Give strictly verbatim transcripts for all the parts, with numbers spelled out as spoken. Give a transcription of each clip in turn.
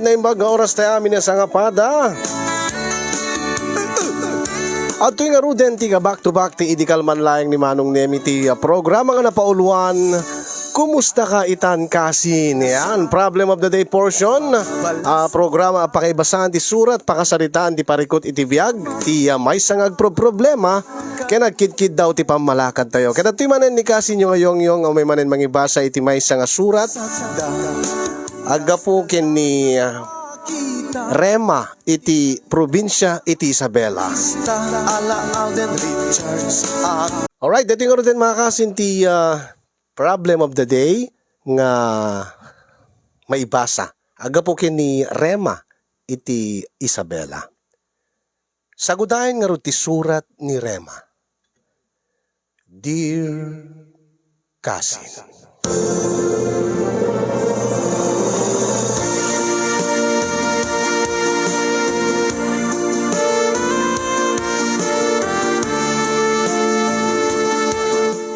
Naimbag nga oras tayo amin nga sangapada. Adtoy ngaruden ti ka back to back ti idi kalman laeng ni Manong Nemi ti, ah, programa nga napauluan, Kumusta ka itan kasin? Yan, problem of the day portion. Ah, programa a pakaibasan ti surat, pakasaritaan ti parikut iti biag, ti, ah, maysa nga agproproblema, ken agkidkiddaw ti pammalakad tayo. Ket adtoy manen ni kasinyo nga yongyong, a may manen mangibasa iti maysa nga surat. Aggapu ken ni, ah, Rema iti probinsia iti Isabela. Alright, daytoy ngaruden, mga kasin, ti, ah, problem of the day nga maibasa. Aggapu ken ni Rema iti Isabela. Sagudayen ngarud ti surat ni Rema. Dear Kasin.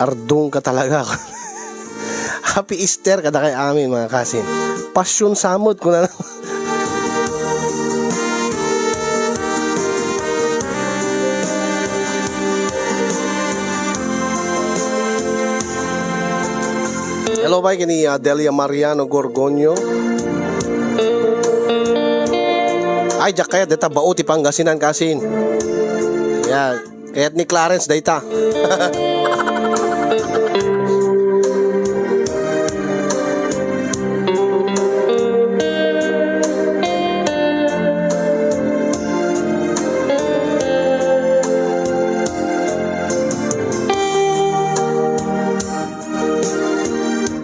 Ardong ka talaga. Happy Easter kadakay amin, mga kasin. Passion samot, kuna. Hello, bay, kini, ah, Delia Mariano Gorgonio. Ay, diak kayat, deta bao ti Pangasinan, kasin. Yeah. Kayat ni Clarence dayta.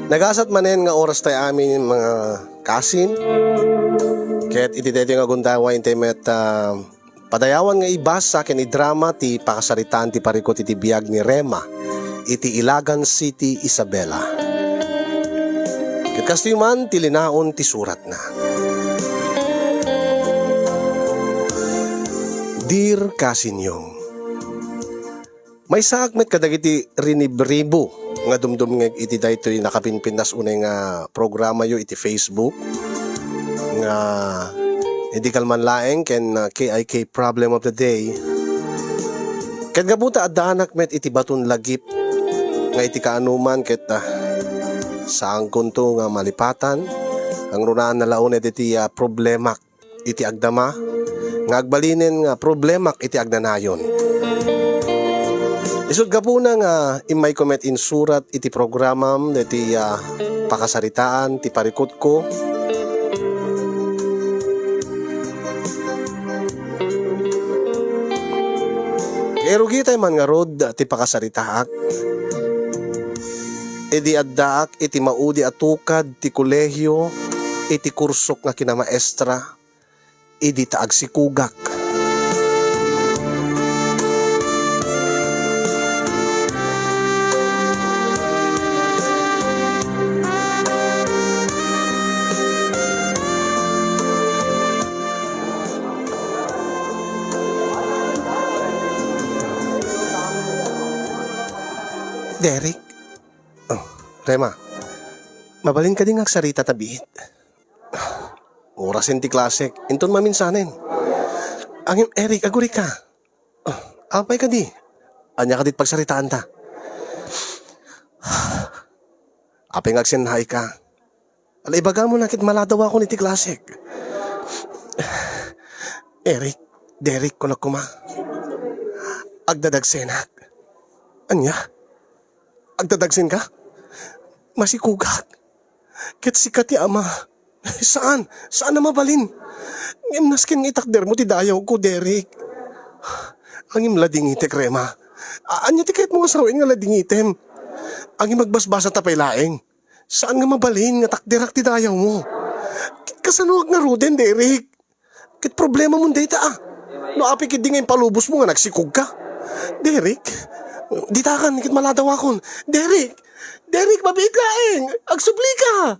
Nagasat manen nga oras tay amin, mga kasin. Ket iti daytoy nga gundaway, intay met, ah, padayawan nga ibasa ken idrama ti pakasaritaan ti parikut iti biag ni Rema iti Ilagan City, Isabela. Ket kastoy man ti linaon ti suratna. Dear Kasin Yong, maysaak met kadagiti rinibribo nga dumdumngeg iti daytoy nakapinpintas unay nga programayo iti Facebook nga Idi Kalman Laeng ken, ah, K I K Problem of the Day. Ket gapu ta addaanak met iti baton lagip nga iti kaanoman ket, ah, saankonto nga malipatan, angrunaan na launay daytoy, ah, problemak iti agdama, nga agbalinen nga problemak iti agnanayon. Isut' gapuna nga immayko met insurat iti programam daytoy, ah, pakasaritaan ti parikutko. Irugitay man ngarud ti pakasaritaak. Idi addaak iti maudi a tukad ti kolehio, iti kursok nga kinamaestra, idi ta agsikugak. Derek? Oh, Rema. Mabalin kadi nga agsarita ta biit? Orasen ti klasek, inton maminsanen. Ngem, Eric, agurika. Ah, apay kadi? Ania kadi ti pagsaritaanta? Apay nga agsennaayka? Ala, ibagamon a ket maladawakon iti klasek. Eric, Derek, kunak koma. Agdadagsenak. Ania? Agdadagsenka? Masikugak. Ket sika ti ama. Saan, saan a mabalin. Ngem nasken nga itakdermo ti dayawko, Derek. Ngem ladingitek, Rema. A-, ania ti kayatmo nga sawen nga ladingitem? Ngem agbasbasata pay laeng. Saan nga mabalin nga takderak ti dayawmo. Ket kasanoak ngaruden, Derek? Ket problemamon dayta, a. No apay ketdi nga impalubosmo nga nagsikugka. Derek, ditakan ket maladawakon. Derek! Derek, mabiit laeng! Agsublika!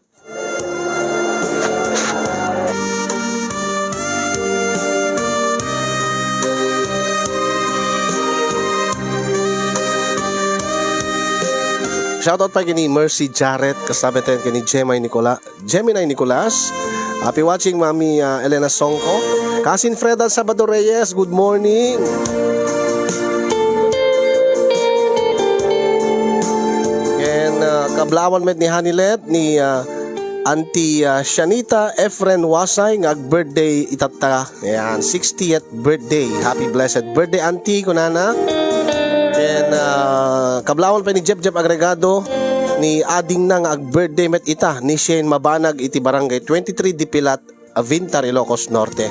Shoutout pay ken ni Mercy Jarrett, kasta met ken ni Gemini Nicola-, Gemini Nicolas, Happy watching, Mami, ah, Elena Songko. Cousin Freda Sabado Reyes, good morning. And, ah, kablawan met ni Hanilet, ni, ah, Auntie, ah, Shanita Efren Wasay nga ag-birthday itatta. Ayan, sixtieth birthday. Happy blessed birthday, Auntie, kunana. And, ah, kablawan pa ni Jeb Jeb Agregado, ni adingna nga ag-birthday met ita, ni Shane Mabanag iti barangay twenty-three Dipilat, Avintar, Ilocos Norte.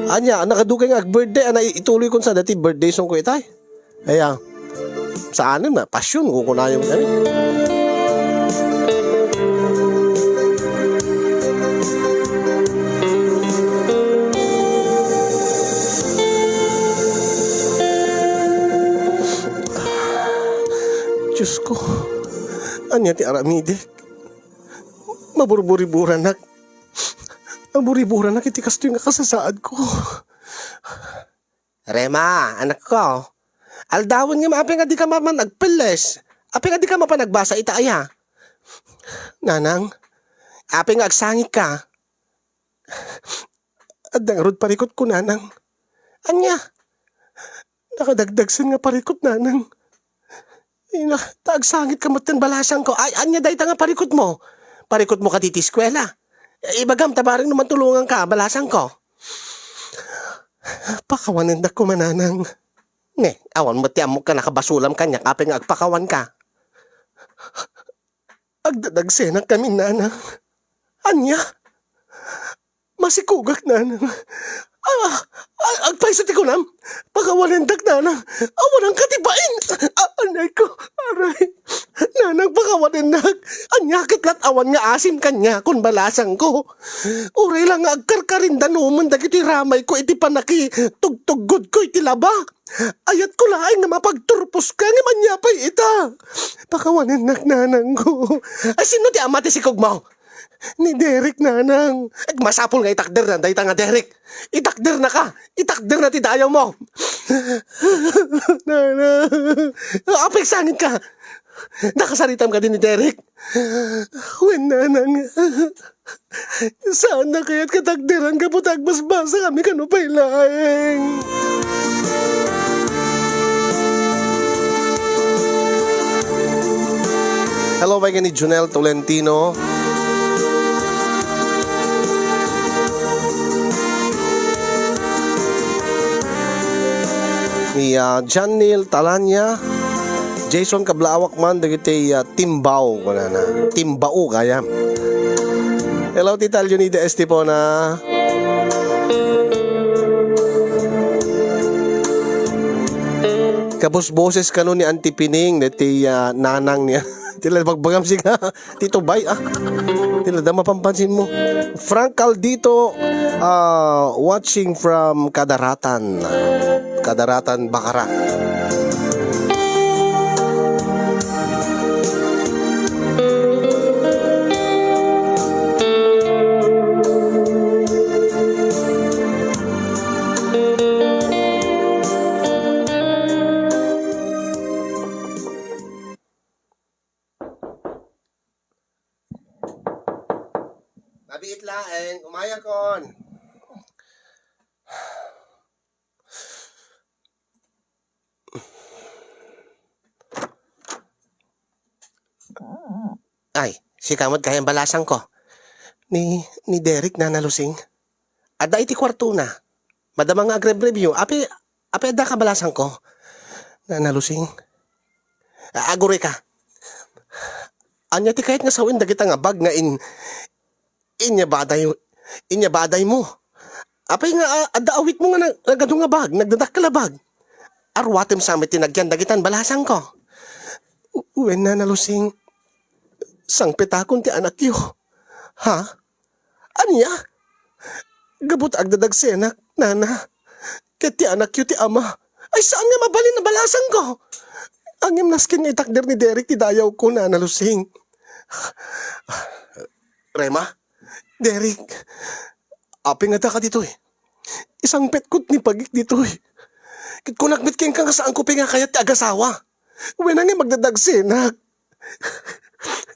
Ania, nakadugay nga ag-birthday, ana, i-, ituloy kon sa dati birthday song ko itay. Aya, saanen na, pasyon, kukunayon kami. Diyos ko, ania ti aramidek? Maburburi-buranak. Maburburi-buranak iti kastoy nga kasasaad ko. Rema, anakko. Aldawen nga apay nga di ka mapan agpelles? Apay nga di ka mapan agbasa ita aya? Nanang, apay nga agsangit ka? Adda ngarud parikutko, nanang. Ania? Nakadagdagsen nga parikut, nanang. Ina, ta agsangit ka met ken balasangko. Ay, ania dayta nga parikutmo? Parikutmo kadi ti eskuela? Ibagam ta bareng no mantulonganka, balasangko. Pakawanennak koma, nanang. Ne, awan met ti ammok nga nakabasolam kaniak apay nga agpakawanka. Agdadagsenak kami, nanang. Ania? Masikugak, nanang. Ah, ah, agpayso ti kunam. Pakawanendak, nanang. Awananka ti bain. Ah, anay ko. Aray. Nanang, pakawanennak. Ania ket lat awan nga asim kaniak, kun balasangko. Uray la nga agkarkarindanumen dagiti ramayko iti panakitugtuggodko iti laba. Ayatko laeng nga mapagturposka, ngem ania pay ita? Pakawanennak, nanangko. Ay, sino ti ama ti sikogmo? Ni Derek, nanang. Ay, masapul nga itakderna dayta nga Derek. Itakdernaka. Itakderna ti dayawmo. Nanang. Apay, sangit ka. Nakasaritam kadi ni Derek? Wen, nanang. Saanna kayat katakderan gapu ta agbasbasa kami kano pay laeng. Hello, may ni Junel Tolentino. Ni, ah, John Neil Talanya. Jason Kablaawak man dagiti, ah, Timbao, kunana. Timbao, gayam. Hello, Tita Leonida Estipona. Kabusboses kano ni Auntie Pining, deti, ah, nanang niya. Tila bagbagam siga. Tito Bay, ah. Tila da mapampansin mo. Frank Caldito, ah, watching from Kadaratan. Kadaratan, Bacara. Mabiit laeng, umayakon. Ay, sika met gayam balasangko. Ni, ni Derek, Nana Lusing. Adda iti kuartona. Madama nga agrebreb-review. Apay, apay adda ka balasangko? Nana Lusing. A-, agurayka. Ania ti kayat nga sawen dagita nga bag nga in-, inyabaday, inyabadaymo? Apay nga, a-, adda awitmo nga nag-, nagadu nga bag, nagdadakkel a bag? Arwatem sa met ti nagyan dagitan balasangko. U-, wen, Nana Lusing, sangpetakon ti anakyo. Ha? Ania? Gapu ta agdadagsenak, nana. Ket ti anakyo ti ama. Ay, saan nga mabalin a balasangko? Ngem nasken nga itakder ni Derek ti dayawko, Nana Lusing. Rema, Derek, apay nga adda ka ditoy? Isangpetkon ti pagik ditoy. Ket kunak met kenka nga saanko pay nga kayat ti agasawa. Wen, ngem agdadagsenak.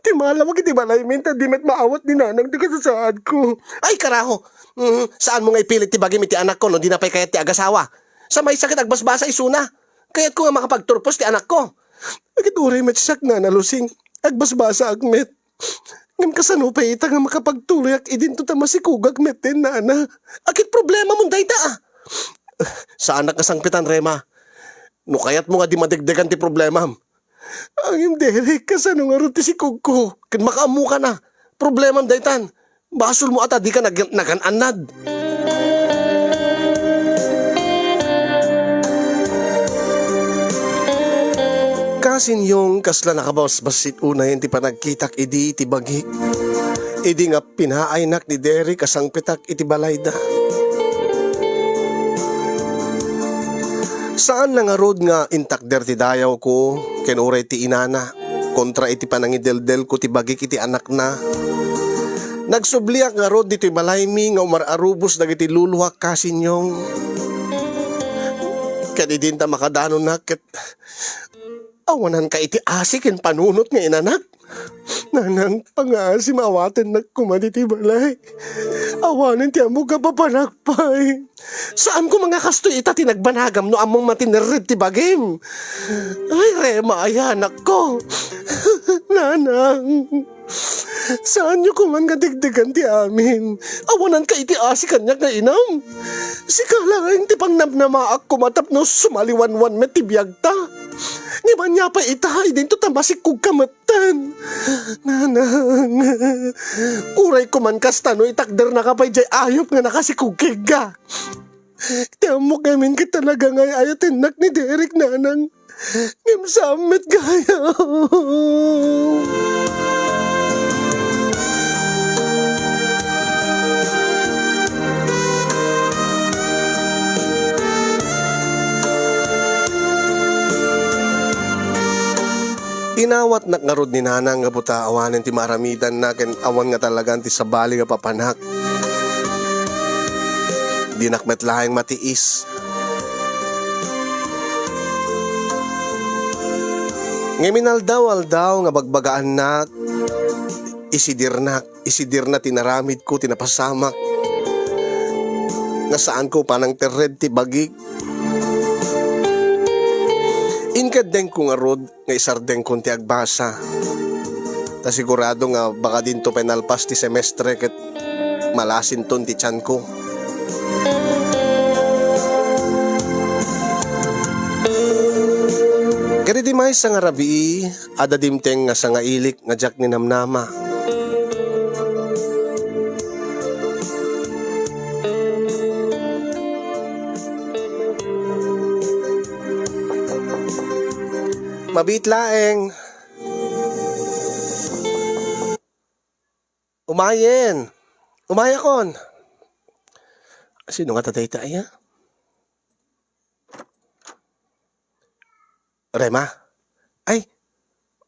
Ti Malawag iti balaymi ta di met maawat ni nanang ti kasasaadko. Ay, karaho! Mm, saanmo nga ipilit ti bagim iti anakko no dina pay kayat ti agasawa? Sa maysa ket agbasbasa isuna. Kayatko nga makapagturpos ti anakko. Ket uray met siak, Nana Lusing, agbasbasaak met. Ngem kasano pay ita nga makapagtuloyak idinto ta masikugak metten, Nana? Akin problemam dayta, a? Saanak nga sangpetan, Rema. No kayatmo nga di madegdegan ti problemam. Ngem, Derek, kasano ngarud ti sikugko? Ket makaammokan a. Problemam daytan. Basolmo a ta dika nag-, nagan-annad. Kasinyong, kasla nakabasbassit unay ti panagkitak idi ti bagik. Idi nga pinaaynak ni Derek a sangpetak iti balayda. Saanna ngarud nga intakder ti dayawko ken uray ti inana kontra iti panangideldelko ti bagik iti anakna. Nagsubliak ngarud ditoy balaymi nga umar-arubos dagiti luluak, Kasinyong. Ken idinta makadanonak ket awananka iti asi ken panunot nga inanak. Nanang, pangaasim, awatennak koma ditoy balay. Awanen ti ammok a papanak pay. Saan koma nga kastoy ita ti nagbanagam no ammom a tinerred ti bagim. Ay, Rema, ay anakko. Nanang, saanyo koman nga degdegan ti amin. Awananka iti asi kaniak nga inam. Sika laeng ti pangnamnamaak koma tapno sumaliwanwan met ti biagta. Ngem ania pay ita, idinto ta masikugka metten. Nanang, uray koman kasta no itakdernaka pay diay ayup nga nakasikug kenka. Ti ammok ngamin ket talaga nga ay-ayatennak ni Derek, Nanang. Ngem saan met gayam. Inawatnak ngarud ni Nanang nga buta awanen ti maaramidanna ken awan nga talagan ti sabali nga papanak. Dinak met laeng matiis. Ngem inaldaw-aldaw nga bagbagaannak, isidirnak, isidirna ti naramidko, ti napasamak, nga saanko panangterred ti bagik. Inkeddengko ngarud nga isardengkon ti agbasa. Ta sigurado nga baka dinto pay nalpas ti semestre ket malasinton ti tianko. Ket iti maysa nga rabii, adda dimteng nga sangailik nga diak ninamnama. Mabiit laeng. Umayen. Umayakon. Sino nga tatay ta aya? Rema. Ay,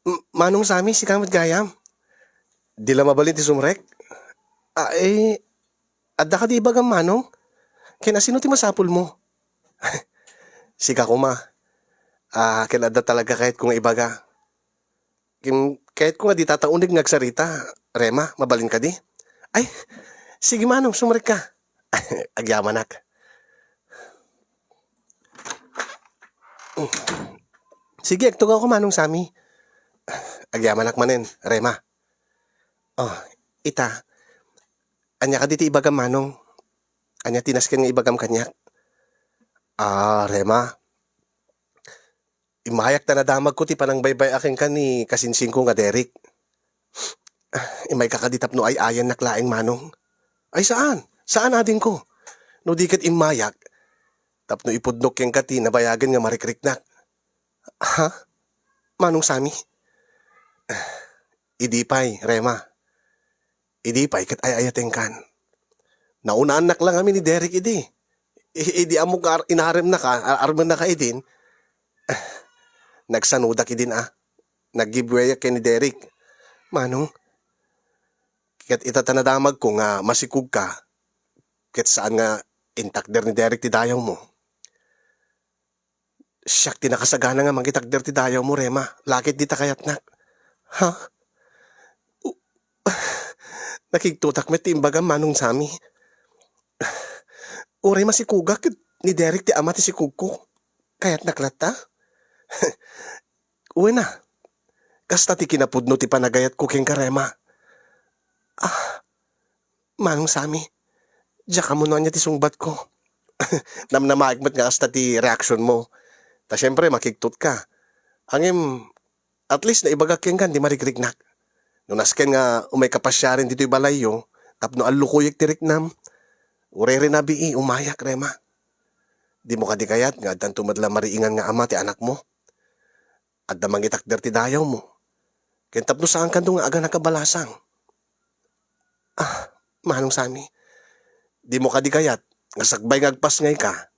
M-, Manong Sammy, sika met gayam. Di la mabalin ti sumrek? Ay, adda kadi ibagam, Manong? Ken asino ti masapulmo? Sika koma. Ah, ken adda talaga kayatko nga ibaga. Ken kayatko nga dita ta uneg nga agsarita. Rema, mabalin kadi? Ay, sige, Manong, sumrekka. Agyamanak. Sige, agtugawko, Manong Sammy. Agyamanak manen, Rema. Oh, ita. Ania kadi ti ibagam, Manong? Ania ti nasken nga ibagam kaniak? Ah, Rema. Immayak ta nadamagko ti panangbaybay-ak kenka ni kasinsingko nga Derek. Immayka kadi tapno ay-ayannak laeng, Manong? Ay, saan. Saan, adingko. No di ket immayak, tapno ipudnok kenka ti nabayagen nga marikriknak. Ha? Manong Sammy? Idi pay, Rema. Idi pay ket ay-ayatenkan. Naunaannak la ngamin ni Derek idi. I-, idi ammok nga ar-, inaremnaka, ar-, armennaka idin, nagsanodak idin a. Nag-give way-ak ken ni Derek. Manong, ket ita ta nadamagko nga masikugka, ket saan nga intakder ni Derek ti dayawmo. Siak ti nakasagana nga mangitakder ti dayawmo, Rema. Lakit dita kayatnak. Ha? Nakigtotak met ti imbagam, Manong Sammy. Uray masikogak ket ni Derek ti ama ti sikogko. Kayatnak latta? Wen a, kasta ti kinapudno ti panagayatko kenka, Rema. Ah, Manong Sammy, diak ammo no ania ti sungbatko. Namnamaek met nga kasta ti reaksionmo. Ta siempre, makigtotka. Ngem, at least naibagak kenka ti marigrignak. No nasken nga umayka pasiaren ditoy balayyo tapno allukoyek ti riknam, uray rinabii, umayak, Rema. Dimo kadi kayat nga addanto met la mariingan nga ama ti anakmo? Adda mangitakder ti dayawmo. Ken tapno saankanto nga aganaka balasang. Ah, Manong Sammy, dimo kadi kayat nga sakbay nga agpasngayka,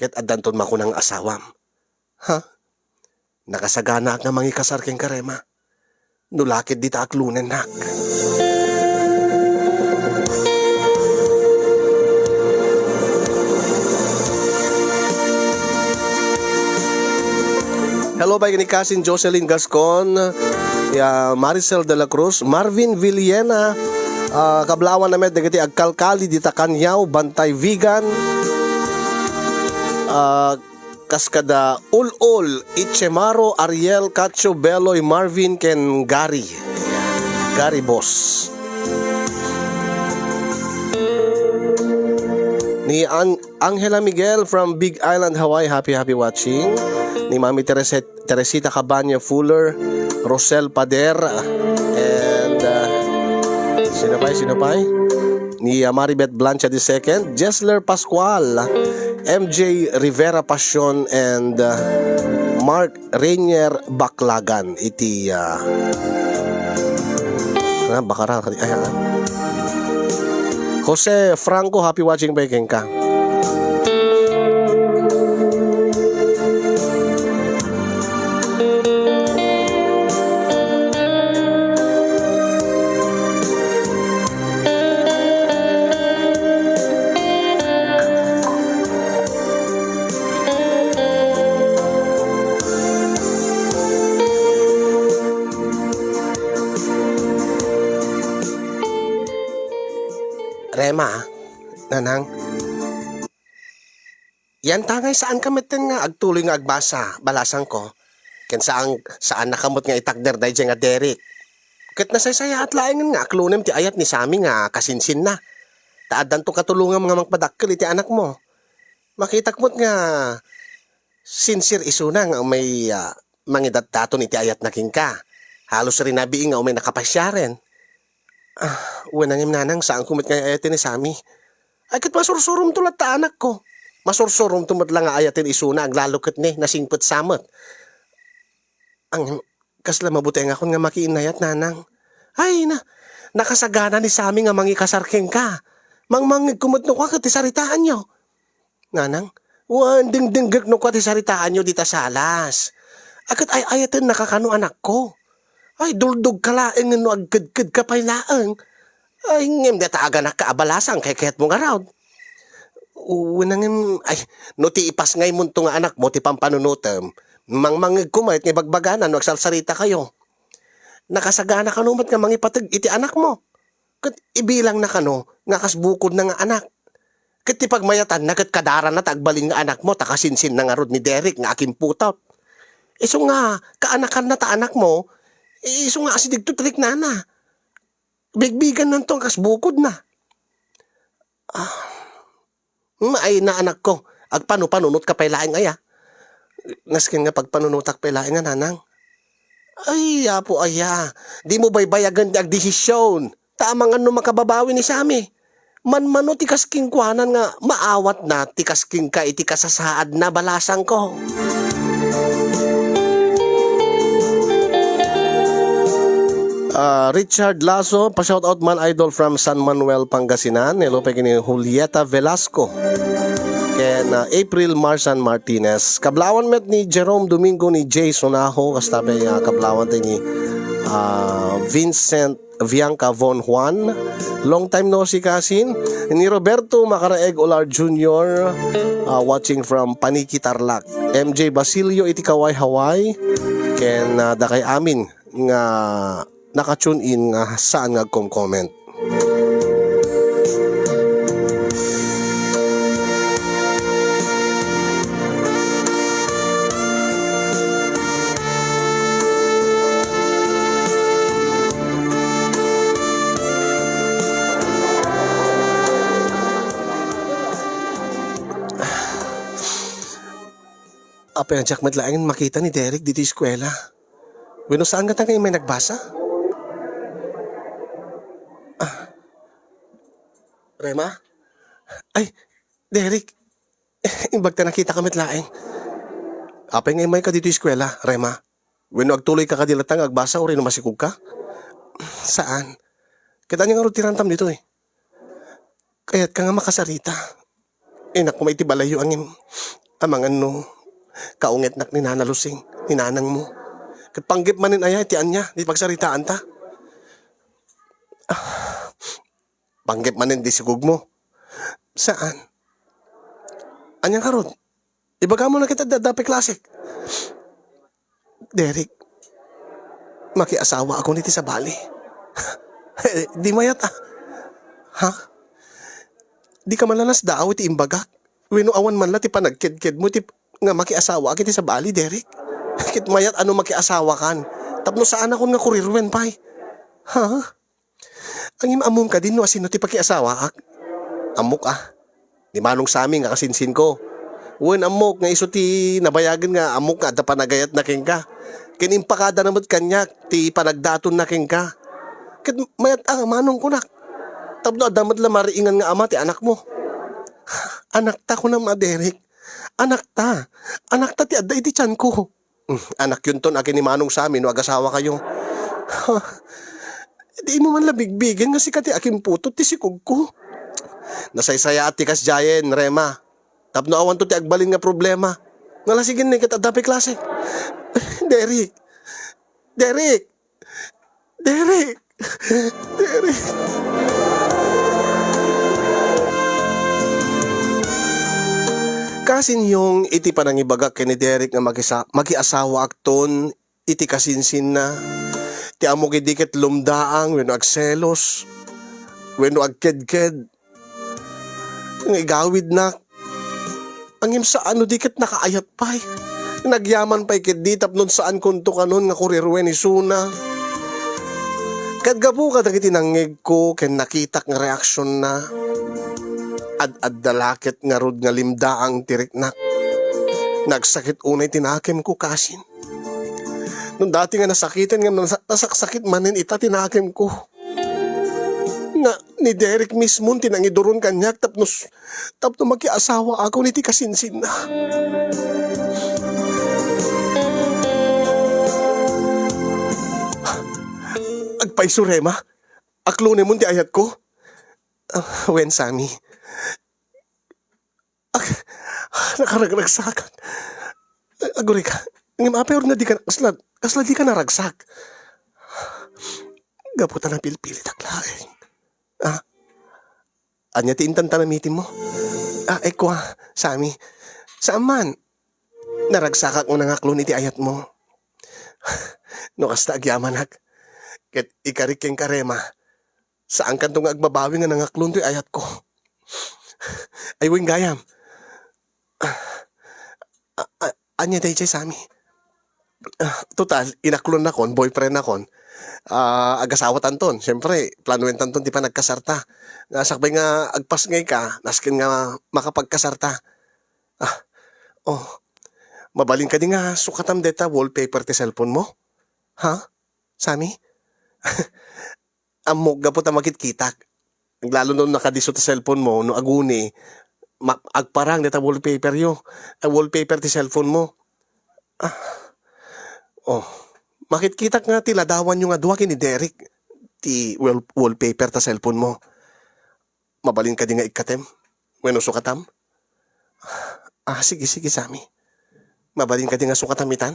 ket addanton makuna nga asawam? Ha? Nakasaganaak nga mangikasar kenka, Rema. No la ket dita aklonennak. Hello, pay ken ni Cousin Jocelyn Gascon, ya Maricel de la Cruz, Marvin Villena, ah, kablawan na met dagiti agkalkali dita Caniao, Bantay, Vigan. Ah, kas kada Ul-ul, Ichemaro, Ariel, Cacho, Beloy, Marvin, ken Gary. Gary Boss. Ni An-, Angela Miguel from Big Island, Hawaii, happy, happy watching. Ni Mami Tereset-, Teresita Cabaño Fuller, Rosel Pader, and, uh, sino pay, sino pay? Ni, uh, Maribeth Blancha the second, Jesler Pascual, M J Rivera Pasion, and, uh, Mark Rainier Baclagan iti, uh, ah, Bacara, ay, ah. Jose Franco, happy watching pay kenka. Rema, Nanang, yantangay saanka metten nga agtuloy nga agbasa, balasangko. Ken saan, saannaka met nga itakder daydiay nga Derek. Ket nasaysayaat laengen nga aklonem ti ayat ni Sammy nga kasinsinna. Ta addanto katulongam nga mangpadakkel iti anakmo. Makitak met nga sincere isuna nga umay, ah, mangidatdaton iti ayatna kenka. Halos rinabii nga umay nakapasiaren. Ah, wen a ngem, Nanang, saanko met nga ayaten ni Sammy. Ay, ket masursuromto latta, anakko. Masursuromto met la nga ayaten isuna, aglalo ket ne, nasingpet sa met. Ang, kasla mabutengakon nga makiinnayat, Nanang. Ay, na, nakasagana ni Sammy nga mangikasar kenka. Mangmangngegko met no kua ket ti saritaanyo. Nanang, wen, dengdenggek no kua ti saritaanyo dita salas. Ket ay-ayatennaka kano, anakko. Ay, duldogka laengen no agkedkedka pay laeng. Ay, ngem dayta aganakka a balasang, kayatmo ngarud. Wen a ngem, ay, no ti ipasngaymonto nga anakmo ti pampanunotem, mangmangngegko met nga ibagbagana no agsarsarita kayo. Nakasagana kano met nga mangipateg iti anakmo. Ket ibilangna kano nga kas bukodna nga anak. Ket ti pagmayatanna ket kadaranna ta agbalin nga anakmo ta kasinsinna ngarud ni Derek nga akimputot. Isu nga kaanakanna ta anakmo, isu nga asidegto ti riknana. Bigbigannanto nga kas bukodna. Ah, mm, ay na, anakko, agpanupanunotka pay laeng aya. Nasken nga pagpanunotak pay laeng a, Nanang. Ay, Apo aya, dimo baybayagen ti agdesision. Ta amangan no makababawi ni Sammy. Manmano ti kas kenkuanan nga maawatna ti kas kenka iti kasasaadna, balasangko. Ah, Richard Lasso, pa-shoutout man, idol, from San Manuel, Pangasinan. Hello pay ken ni Julieta Velasco ken, ah, April Marsan Martinez. Kablawan met ni Jerome Domingo, ni Jay Sonajo, kasta pay, ah, kablawan tayo ni, ah, Vincent Bianca Von Juan. Long time no see, kasin. Ni Roberto Macaraeg Olar Junior, ah, watching from Paniki, Tarlac. M J Basilio iti Kaway, Hawaii. Ken, ah, dakay amin nga naka-tune in nga saan nga agkom-comment. Apay a diak met laeng makita ni Derek ditoy eskuela. Wenno saan ngata nga immay nagbasa? Ah. Rema? Ay, Derek. Imbag ta nakitaka met laeng. Apay nga immayka ditoy eskuela, Rema? Wenno agtuloyka kadi latta nga agbasa uray no masikogka? Saan? Ket ania ngarud ti rantam ditoy? Kayatka nga makasarita. Innak koma iti balayyo ngem amangan no kaungetnak ni Nana Lusing, ni nanangmo. Ket panggep manen aya ti ania, ti pagsaritaanta? Ah, panggep manen ti sikogmo? Saan? Ania ngarud? Ibagam no ket adda, adda pay klasek. Derek, makiasawaakon iti sabali. Di mayat a. Ha? Dika man la nasdaaw iti imbagak? Wenno awan man la ti panagkedkedmo iti nga makiasawaak iti sabali, Derek? Ket mayat a no makiasawakan. Tapno saanakon nga kuriruen pay. Ha? Ngem ammom kadi no asino ti pakiasawaak? Ammok a. Ni Manong Sammy nga kasinsinko. Wen, ammok nga isu ti nabayagen nga ammok nga adda panagayatna kenka. Ken impakadana met kaniak ti panagdatonna kenka. Ket mayat a, Manong, kunak. Tapno adda met la mariingan nga ama ti anakmo. Anakta, kunam a, Derek. Anakta. Anakta ti adda iti tianko. Mm, anakyonton a ken ni Manong Sammy no agasawakayo. Di mo man la bigbigen nga sika ti akimputot ti sikogko. Nasaysayaat ti kasdiayen, Rema. Tapno awanto ti agbalin nga problema. Nalasigen ni ket adda pay klasek. Derek. Derek. Derek! Derek! Kasinyong iti panangibagak ken ni Derek nga makisa-, makiasawaakton iti kasinsinna, ti ammok idi ket lumdaang wenno agselos, wenno agkedked, nga igawidnak. Ngem saan no di ket nakaayat pay. Nagyaman pay ketdi tapno saankonto kanon nga kuriruen isuna. Ket gapu kadagiti nangngegko ken nakitak nga reaksionna, ad-adda la ket ngarud nga limdaang ti riknak. Nagsakit unay ti nakemko, kasin. No dati nga nasakiten ngem nasa-, nasaksakit manen ita ti nakemko. Nga ni Derek mismo ti nangiduron kaniak tapno s-, tapno makiasawaakon iti kasinsinna. Agpayso, Rema, aklonemon ti ayatko? Ah, wen, Sammy. Ag-, nakaragragsakak. Agurayka. Ngem apay orna dika, kasla, kasla dika naragsak? Gapu ta napilpilitak laeng. Ah, ania ti intan ta namitimmo? Ah, ekwa, Sammy. Saan man? Naragsakak nga nangaklon iti ayatmo. No kasta, agyamanak. Ket ikarik kenka, Rema. Saankanto nga agbabawi nga nangaklon toy ayatko. Ay, wen gayam. A-, a-, ania daydiay, Sammy? Ah, total, inaklonnakon, boyfriendnakon. Ah, agasawatanton. Siyempre, planuentanton ti panagkasarta. Nga sakbay nga agpasngayka, nasken nga makapagkasarta. Ah, oh. Mabalin kadi nga sukatam deta wallpaper ti cellphone mo? Ha? Sammy? Ammok gapu ta makitkitak. Aglalo no nakadiso ti cellphone mo, no aguni, ma-, agparang deta wallpaper yo. A wallpaper ti cellphone mo. Ah. Oh. Makitkitak nga ti ladawan yo nga dua ken ni Derek ti wall-, wallpaper ta cellphone mo. Mabalin kadi nga ikkatem? Wenno sukatam? Ah, sige, sige, Sammy. Mabalin kadi nga sukatam itan?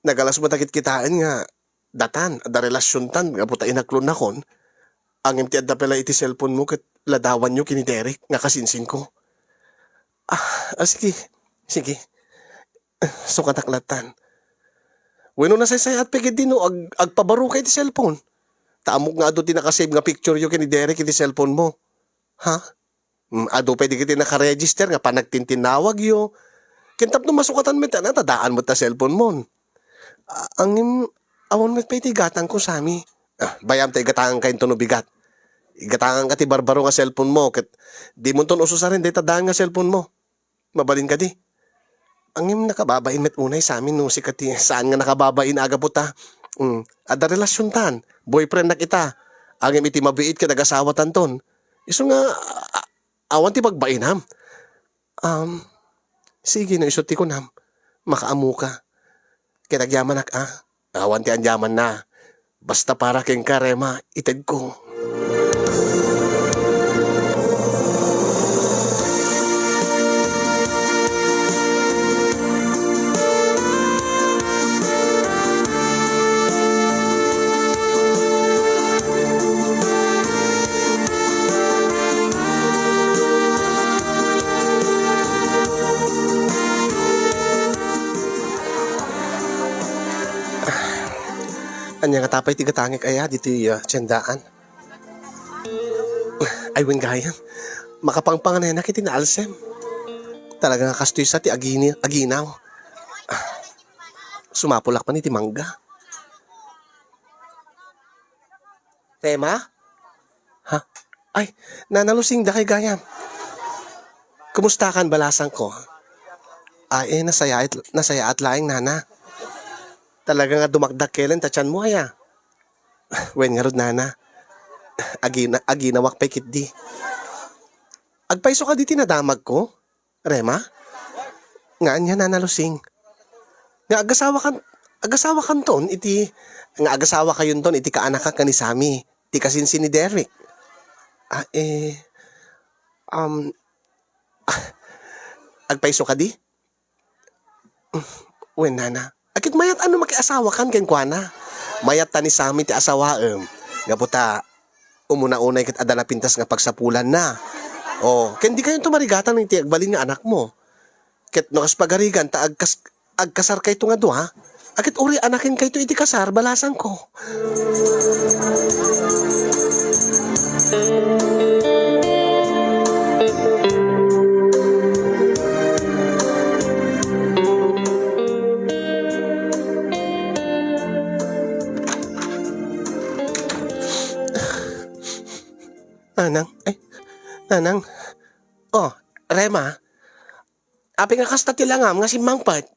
Nagalas met a kitkitaen nga datan, adda relasiontan, gapu ta inaklonnakon. Ngem ti adda pay la iti cellphone mo ket ladawanyo ken ni Derek nga kasinsinko. Ah, ah, sige. Sige. Sukatak lattan. Wenno nasaysayaat pay ketdi no ag-, agpabaroka iti cellphone. Ta ammok nga adu ti nakasave nga pictureyo ken ni Derek iti cellphone mo. Ha? Mm, adu pay dagiti nakaregister nga panagtintinnawagyo. Ken tapno masukatan met, ta adda met ta cellphone mon. A-, angem, awan met pay ti igatangko, Sammy. Ah, bay-am ta igatanganka inton no bigat. Igatanganka ti barbaro nga cellphone mo, ket dimonton ususaren dayta daan nga cellphone mo. Mabalin kadi? Angem nakababain met unay, Sammy, no sika ti saan nga nakababain a gapu ta, mm, adda relasiontan, boyfriendnak ita. Angem iti mabiit ket agasawatanton. Isu nga, a-, awan ti pagbainam. Um, sige, no isu ti kunam, makaammoka. Ket agyamanak, a. Awan ti anyamanna. Basta para kenka, Rema, itedko. Ania ngata pay ti gatangek aya ditoy, ah, tiendaan? Ay, wen gayam. Makapangpanganenak iti naalsem. Talaga nga kastoy sa ti agini-, aginaw. Sumapulak man iti mangga. Rema? Ha? Ay, Nana Lusing, dakay gayam. Kumustakan, balasangko? Ay, eh, nasayaat, nasayaat laeng, Nana. Talaga nga dumakdakkelen ta tianmo, aya? Wen ngarud, Nana. Agina-, aginawak pay ketdi. Agpayso kadi ti nadamagko? Rema? Nga ania, Nana Lusing? Nga agasawakan, agasawakanton iti, nga agasawakayonton iti kaanakak nga ni Sammy, ti kasinsin ni Derek. Ah, eh, um, agpayso kadi? Wen, Nana. Ket mayat a no makiasawakan kenkuana. Mayat ta ni Sammy ti asawaem. Gapu ta, umuna unay ket adda napintas nga pagsapulanna. O, ken dikayonto marigatan iti agbalin nga anakmo. Ket no kas pagarigan ta agkas-, agkasarkayto nga dua, a ket uray anakenkayto iti kasar, balasangko. Nanang, ay, Nanang. Oh, Rema. Apay nga kasta ti langam nga simmangpet?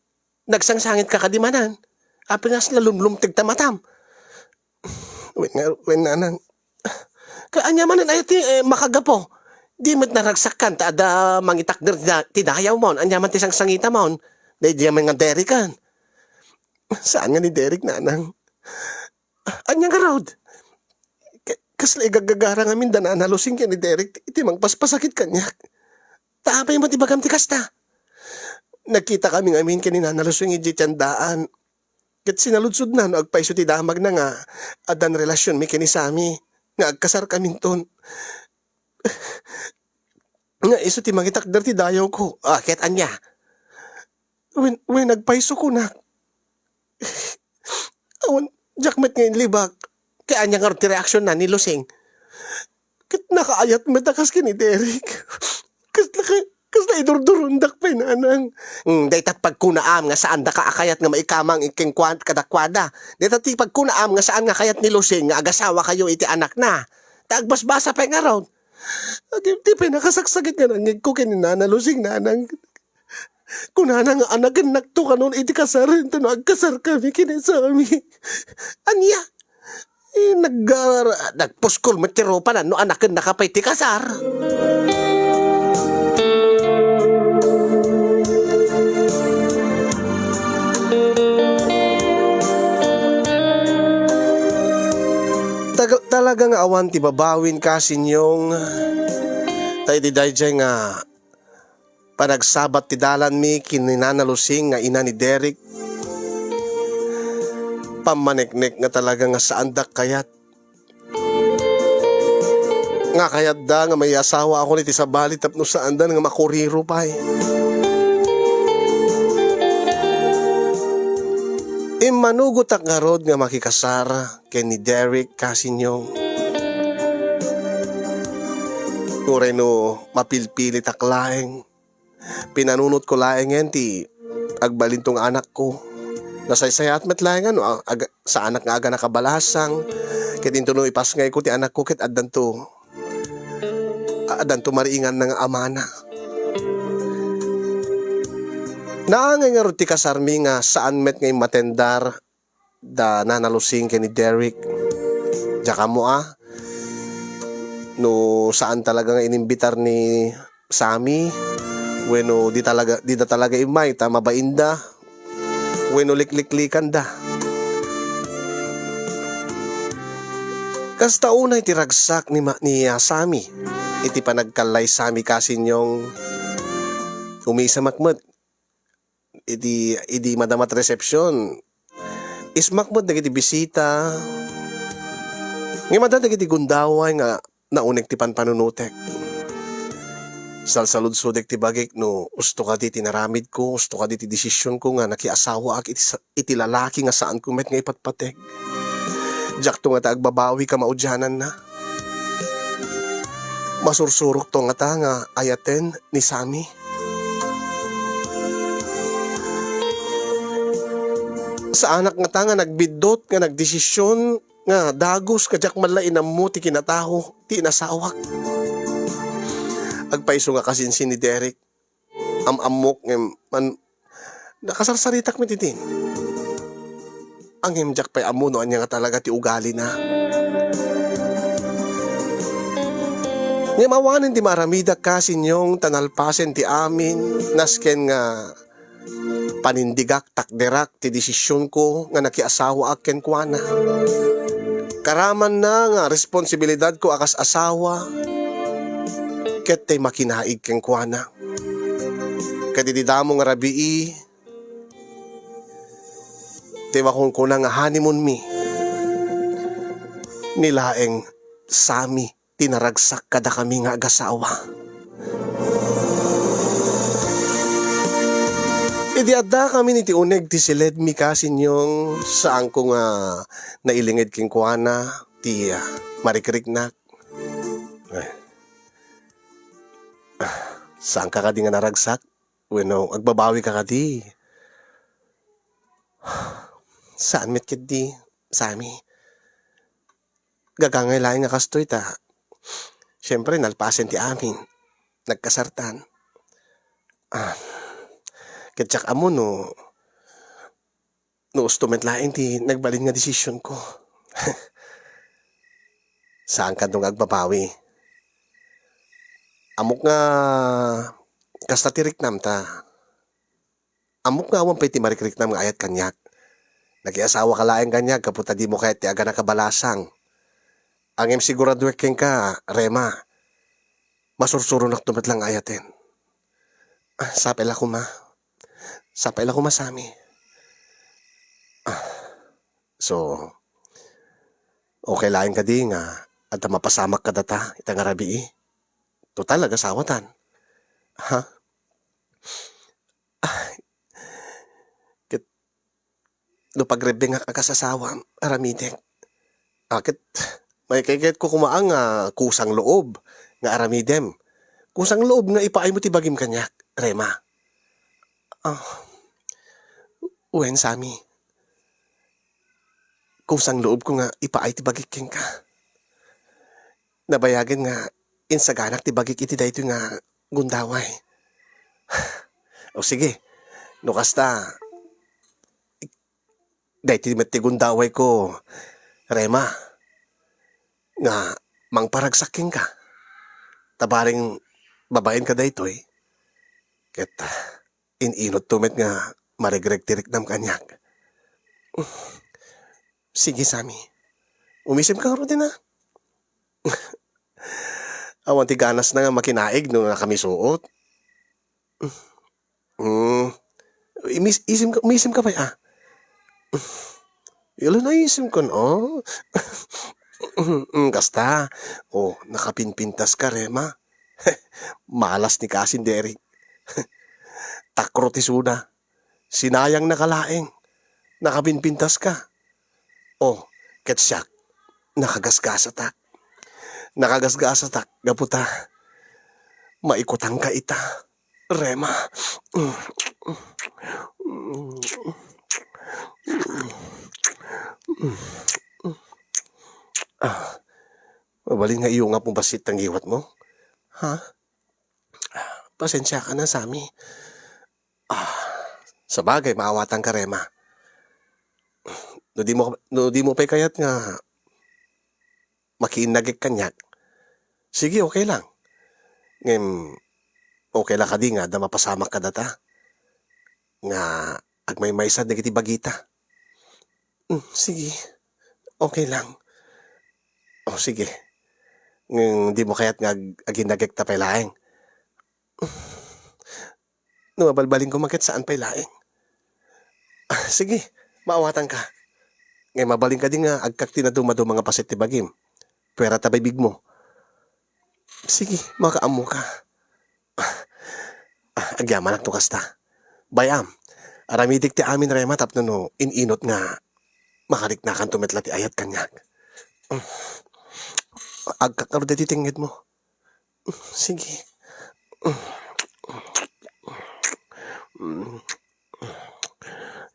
Nagsangsangitka kadi manen? Apay nga kasla lumlumteg ta matam? Wen nga, wen, Nanang. Ket ania manen aya ti, eh, makagapu? Di met naragsakkan ta adda mangitakder ti da-, ti dayawmon. Ania man ti sangsangitamon? Daydiay man nga Derek-en. Saan nga ni Derek, Nanang? Ania ngarud? Ka-, kasla igagagara ngamin da Nana Lusing ken ni Derek iti mangpaspasakit kaniak. Ta apay met ibagam ti kasta? Nagkitakami ngamin ken ni Nana Lusing idiay tiendaan. Ket sinaludsodna no agpayso ti damagna nga addan relasionmi ken ni Sammy, nga agkasarkaminton. Nga isu ti mangitakder ti dayawko. Ah, ket ania? Wen, wen, agpayso kunak. Awan, diak met nga inlibak. Ket ania ngarud ti reaksionna ni Lusing? Ket nakaayat met a kas ken ni Derek. Kasla ka-, kasla idurdurondak pay, Nanang. Mm, dayta pagkunaam nga saandaka a kayat nga maikamang kenkuan-, kadakuada. Dayta ti pagkunaam nga saan nga kayat ni Lusing nga agasawakayo iti anakna. Ta agbasbasa pay ngarud. Agim ti pinakasaksakit nga nangngegko ken ni Nana Lusing, Nanang. Kunana nga anakennakto kanon iti kasar, inton no agkasarkami ken ni Sammy. Ania? Eh, nag-, ah, nagpuskol met ti rupana no anakennaka pay ti kasar. Taga-, talaga nga awan ti babawin, kasinyong, ta iti daydiay nga panagsabat ti dalanmi ken ni Nana Lusing nga ina ni Derek. Pammaneknek nga talaga nga saandak kayat. Nga kayatda nga maiasawaakon iti sabali tapno saanda nga makuriro pay. Manugotak ngarud nga makikasar ken ni Derek, Kasinyong. Uray no mapilpilitak laeng, pinanunotko laengen ti agbalinto nga anakko. Nasaysayaat met laeng no ag-, saanak nga agana kabalasang, ket intono ipasngayko ti anakko ket addanto, addanto mariinganna nga amana. Naangay ngarud ti kasarmi nga saan met nga immatendar da Nana Lucing ken ni Derek. Diak ammo a no saan talaga nga inimbitar ni Sammy, wenno di talaga, dida talaga immay ta mabainda, wenno likliklikanda. Kasta unay ti ragsak ni ma-, ni, ah, Sammy iti panagkallay Sammy, Kasinyong. Umisamak met iti, idi madama ti resepsiyon, ismak met dagiti bisita. Ngem adda dagiti gundaway nga nauneg ti panpanunotek. Salsaludsodek ti bagik no usto kadi ti naramidko, usto kadi ti desisionko nga nakiasawaak iti sa-, iti lalaki nga saanko met nga ipatpateg. Diakto ngata agbabawi kamaudiananna. Masursurokto ngata nga ayaten ni Sammy. Saanak ngata nga nagbiddut nga nagdesision nga dagus nga diak man la inammo ti kinatao ti inasawak. Agpayso nga kasinsin ni Derek. Am-ammok ngem man-, nakasarsaritak met idin. Ngem diak pay ammo no ania nga talaga ti ugalina. Ngem awanen ti maaramidak, Kasinyong, ta nalpasen ti amin, nasken nga panindigak, takderak ti desisionko nga nakiasawaak kenkuana. Karamanna nga responsibilidadko a kas asawa ket ti makinaig kenkuana. Ket iti damo nga rabii, ti makunkuna nga honeymoonmi, ni laeng Sammy ti naragsak kadakami nga agasawa. Idi addakami iti uneg ti siledmi, Kasinyong, saanko nga nailinged kenkuana ti, ah, marikriknak. Eh. Ah, saanka kadi nga naragsak? Wenno, agbabawika kadi? Saan met ketdi, Sammy. Gagangay laeng nga kastoy ta, siempre, nalpasen ti amin. Nagkasartan. Ah, ket diak ammo no, no usto met laeng ti nagbalin nga desisionko. Saanka nga agbabawi. Ammok nga kasta ti riknam ta, ammok nga awan pay ti marikriknam nga ayat kaniak. Nakiasawaka laeng kaniak gapu ta dimo kayat ti agana kabalasang. Ngem siguraduek kenka, Rema, masursuronakto met la nga ayaten. Ah, sapay la koma. Sapay la koma, Sammy. Ah, so, okay laeng kadi nga adda mapasamak kadata ita nga rabii? Total, agasawatan. Ha? Ah, ket no pagrebbengak a kas asawa, aramidek. Ah, ket maikayatko koma nga kusang loob nga aramidem. Kusang loob nga ipaaymo ti bagim kaniak, Rema. Ah, wen, Sammy. Kusang loobko nga ipaay ti bagik kenka. Nabayagen nga insaganak ti bagik iti daytoy nga gundaway. O sige, no kasta, daytoy met ti gundawayko, Rema, nga mangparagsak kenka. Ta bareng babaenka daytoy, ket in-inutto met nga maregreg ti riknam kaniak. Sige, Sammy. Umisimka ngaruden, a. Awan ti ganasna nga makinaig no nakamisuot. Mm. Imis-, isimka, umisimka pay, a. Yala, naisimkan, a. Mm, kasta. O, nakapinpintaska, Rema. Malas ni Kasin Derek. Takro ti suna. Sinayangna ka laeng. nakapinpintaska. O, ket siak, nakagasgasatak. Nakagasgasatak gapu ta maikutangka ita, Rema. Ah, mabalin nga iyungapmo bassit ti ngiwatmo? Ha? Pasensiaka na, Sammy. Ah, sabagay, maawatanka, Rema. No di mo, no di mo pay kayat nga makiinnagek kaniak, sige, okay lang. Ngem, okay la kadi nga adda mapasamak kadata nga agmaymaysa dagiti bagita? Mm, sige. Okay lang. O, sige. Ngem di mo kayat nga ag-, aginnagekta pay laeng? No mabalbalinko man ket saan pay laeng. Ah, sige, maawatanka. Ngem mabalin kadi nga agkak ti nadumaduma nga paset ti bagim? Puerata bibigmo. Sige, makaammoka. Ah, agyamanak no kasta. Bay-am, aramidik ti amin, Rema, tapno no in-inot nga makariknakanto met la ti ayat kaniak. Agkak ngarud daytoy ti tengngedmo. Sige.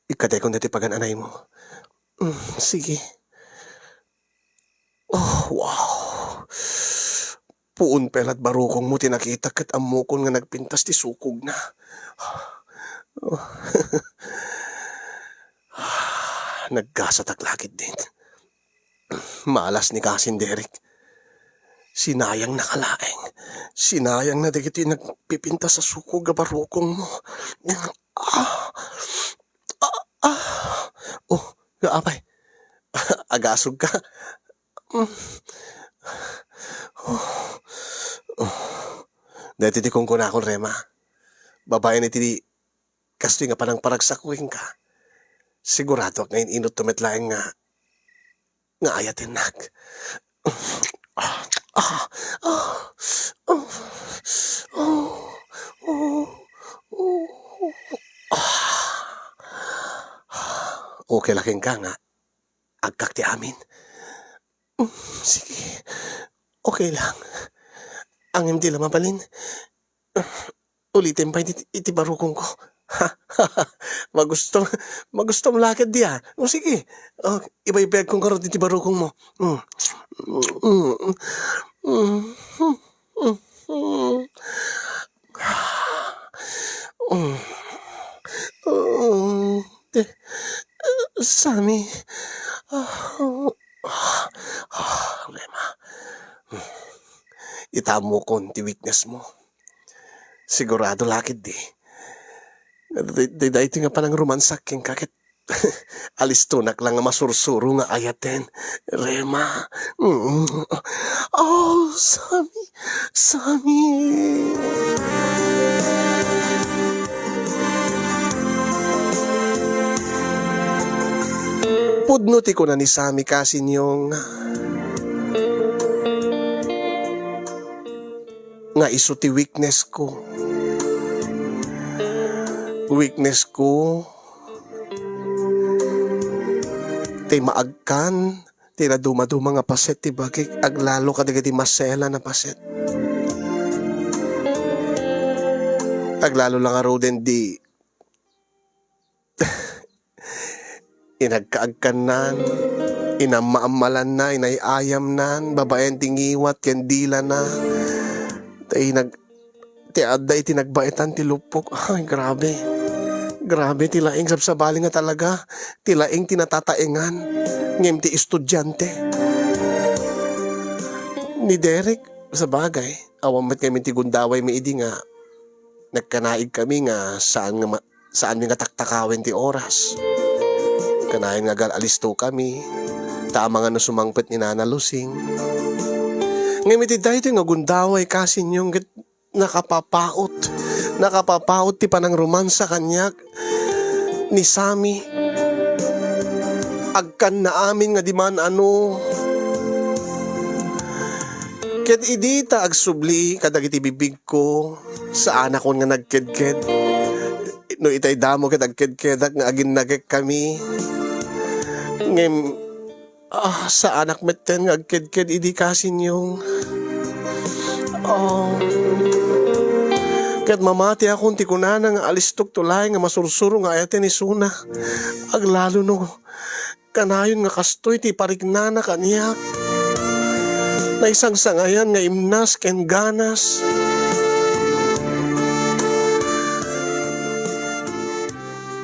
Ikkatekon daytoy pagan-anaymo. Sige. Oh, wow. Puon pay la't barukongmo ti nakitak ket ammokon nga nagpintas ti sukogna. Naggasatak la ketdin. Malas ni Kasin Derek. Sinayangna ka laeng. Sinayangna dagiti nagpipintas a sukog a barukongmo. Ah! Ah! Ah! Oh, apay. Agasogka. Mm. Oh. Oh. Daytoy ti kunkunakon, Rema. Babaen iti kastoy nga panangparagsak kenka, siguradoak nga in-inotto met laeng nga, nga ayatennak. Ah, ah, ah, ah, ah, ah. Okay la kenka nga agkak ti amin? Mm, sige. Okay lang. Ngem di la mabalin, ulitem pay iti, iti barukongko. Magusto, magustom la ketdi, a. O, sige. O, ibaybayagko ngarud iti barukongmo. Mm. Mm. Mm. Mm. Mm. Mm. Sammy. Ah, ah, ah, Rema. Ita ammokon ti weaknessmo. Sigurado la ketdi. Day-, day-, daytoy nga panangromansak kenka ket alistonak la nga masursuro nga ayaten. Rema. Mm. Oh, Sammy. Sammy. Pudno ti kuna ni Sammy Kasinyong nga isu ti weakness ko. Weakness ko ti maagkan ti nadumaduma nga paset ti bagik aglalo kadagiti masela a paset. Aglalo la ngaruden di inagkaagkannan, inammaammalanna, inay-ayamnan, babaen ti ngiwat ken dilana. Tay nag-, ti adda iti nagbaetan ti lupok. Ay, grabe. Grabe ti laing, sabsabali nga talaga. Ti laing ti natataengan. Ngem ti estudiante. Ni Derek, sabagay, awan met ngamin ti gundawaymi idi nga nagkanaig kami nga saan nga ma-, saanmi nga taktakawen ti oras. Kanayon nga agal-alisto kami, ta amangan no sumangpet ni Nana Lusing. Ngem iti daytoy nga gundaway, Kasinyong, ket nakapapaut, nakapapaut ti panangromansa kaniak ni Sammy. Agkanna amin nga di man-ano. Ket idi ta agsubli kadagiti bibbigko, saanakon nga nagkedked. No itay damo ket agkedkedak nga aginnagekkami. Ngem, ah, saanak metten nga agkedked idi kasinyong. Oh. Ket mamatiakon ti kunana nga alistokto laeng nga masursuro nga ayaten isuna. Aglalo no kanayon nga kastoy ti pariknana kaniak. Naisangsangayan nga imnas ken ganas.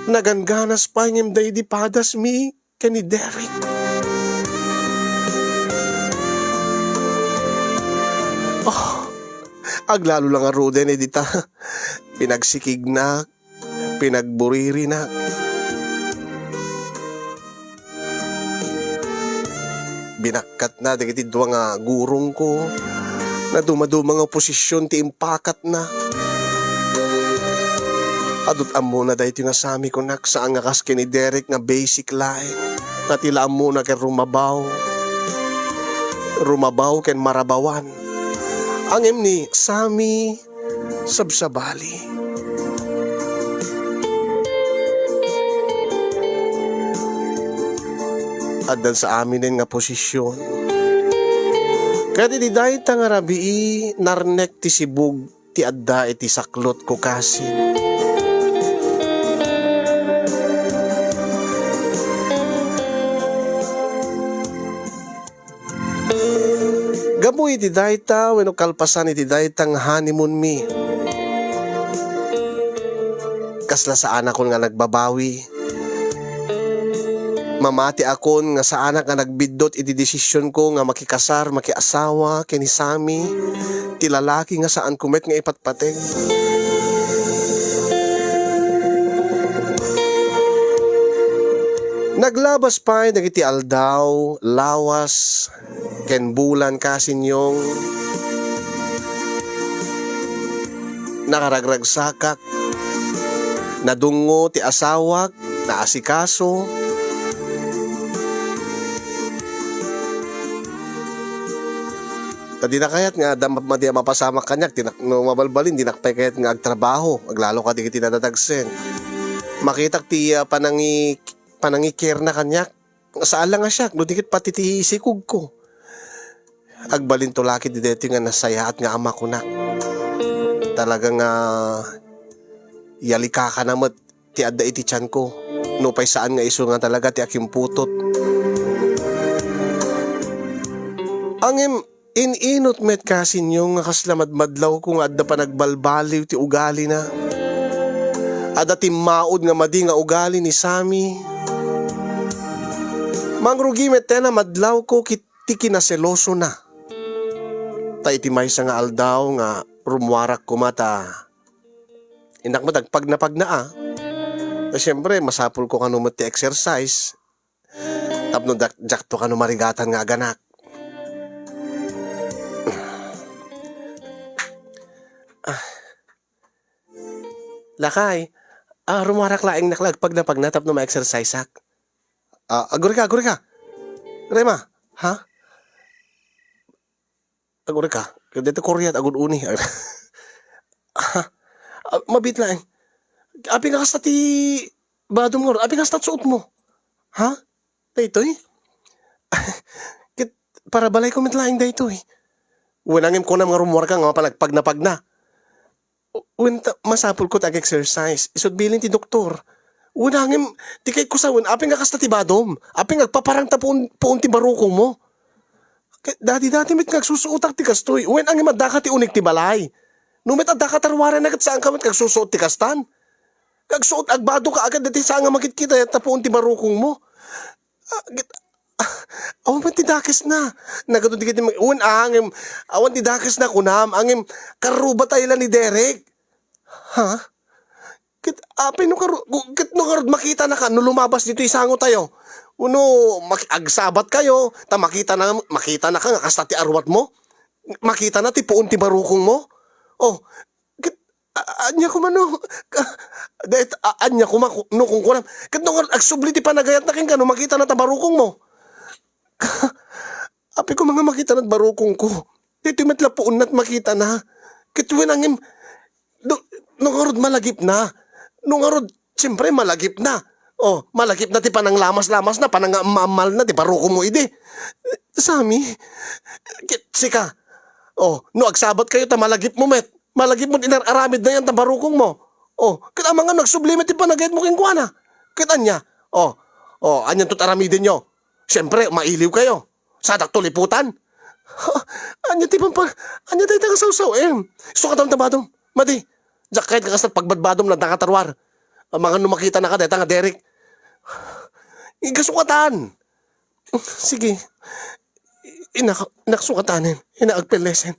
Nagangganas pay ngem daydi padasmi ken ni Derek. Oh, aglalo la ngaruden dita. Pinagsikignak, pinagburirinak. Binakkatna dagiti dua nga gurongko. Nadumaduma nga posisyon ti impakatna. Adut ammona daytoy nga sami kunak, saan nga kas ken ni Derek nga basic laeng. Nga ti la ammona ken rumabaw. Rumabaw ken marabawan. Ngem ni sami sabsabali. Addan sa aminen nga posisyon. Ket idi dayta nga rabii, narnek ti sibug ti adda iti saklotko kasin. Gapu iti dayta wenno kalpasan iti dayta nga honeymoonmi, kasla saanakon nga nagbabawi. Mamatiakon nga saanak nga nagbiddut iti desisionko nga makikasar, makiasawa ken ni Sammy, ti lalaki nga saanko met nga ipatpateg. Naglabas pay dagiti aldaw, lawas, ken bulan kasinyong. Nakaragragsakak. Nadungngo ti asawak, naasikaso. Ta dina kayat nga adda madi a mapasamak kaniak, dinak, no mabalbalin, dinak pay kayat nga agtrabaho, aglalo kadagiti nadadagsen. Makitak ti, ah, panangi-, panangi-care na kaniak. Saan la nga siak, no di ket pati ti sikogko. Agbalinto la ket daytoy nga nasayaat nga ama kunak. Talaga nga yalikakana met ti adda iti tianko. Nupay saan nga isu nga talaga ti akimputot. Ngem, in-inut met kasinyong nga kasla madmadlawko nga adda panagbalbaliw ti ugalina. Adda timmaud nga madi nga ugali ni Sammy. Mangrugi met ta namadlawko ket ti kinaselosona. Ta iti maysa nga aldaw nga rummuarak koma ta innak met agpagnapagna a. Ta siempre, masapulko kano met ti exercise. Tapno dak-, diakto kano marigatan nga aganak. Ah. Lakay, ah, rummuarak laeng nak la agpagnapagna tapno ma-exerciseak. Ah, agurika, agurika. Rema, ha? Agurika, daytoy Korea, agud-uni. Ha? Ah, mabiit laeng. Apay nga kasta ti badom ngarud? Apay nga kasta ti suotmo? Ha? Daytoy? Ket para balayko met laeng daytoy. Wen, ngem kunam nga rummuarka nga mapan agpagnapagna. Wen, ta masapulko ti ag-exercise. Isut' bilin ti doktor. Wen, ngem, ti kayatko sa wen, apay nga kasta ti badom? Apay nga agpaparang ta puon, puon ti barukongmo? Ket dati-dati met nga agsusuotak ti kastoy. Wen, ngem addaka ti unik ti balay. No met addaka ti aruarayna ket saanka met nga agsusuot ti kastan. Agsuot, agbadoka agad dati saan nga makitkita ta puon ti barukongmo. Ah, ket, ah, awan ti dakesna. Nagadu dagiti mag-, wen, ngem, awan ti dakesna, kunam, ngem, karruba tayo la ni Derek. Ha? Ket, apay no karu-, ket no karud makitanaka, no lumabas ditoy sango tayo. Wenno, maki-, agsabat kayo, ta makitana, makitanaka nga kasta ti aruatmo. Makitana ti puon ti barukongmo. Oh, ket, a-, ania koma no, ka-, dayta, a-, ania koma ku-, no kunkunam. Ket no agsubli ti panagayatna kenka no makitana ta barukongmo. Apay koma nga makitana ti barukongko. Daytoy met la puonna ti makitana. Ket wen, ngem, no, no ngarud malagipna. No ngarud, siyempre, malagipna. O, malagipna ti pananglamas-lamasna, panangaammaammalna ti barukongmo idi. Sami, ket sika, o, no agsabatkayo ta malagipmo met, malagipmo ti inar-aramidna yan ta barukongmo. O, ket amangan no agsubli met ti panagayatmo kenkuana. Ket ania? O, o, anianto ti aramidenyo? Siyempre, mailiwkayo. Sadakto liputan. Ha? Ania ti pampa-, ania dayta nga sawsaw-em? Sukatam ta badom. Madi, diak kayat nga kasla pagbadbadom latta nga taruar. Amangan no makitanaka dayta nga Derek. Igasukatan. Sige. Inak-, inaksukatanen. Inaagpellesen.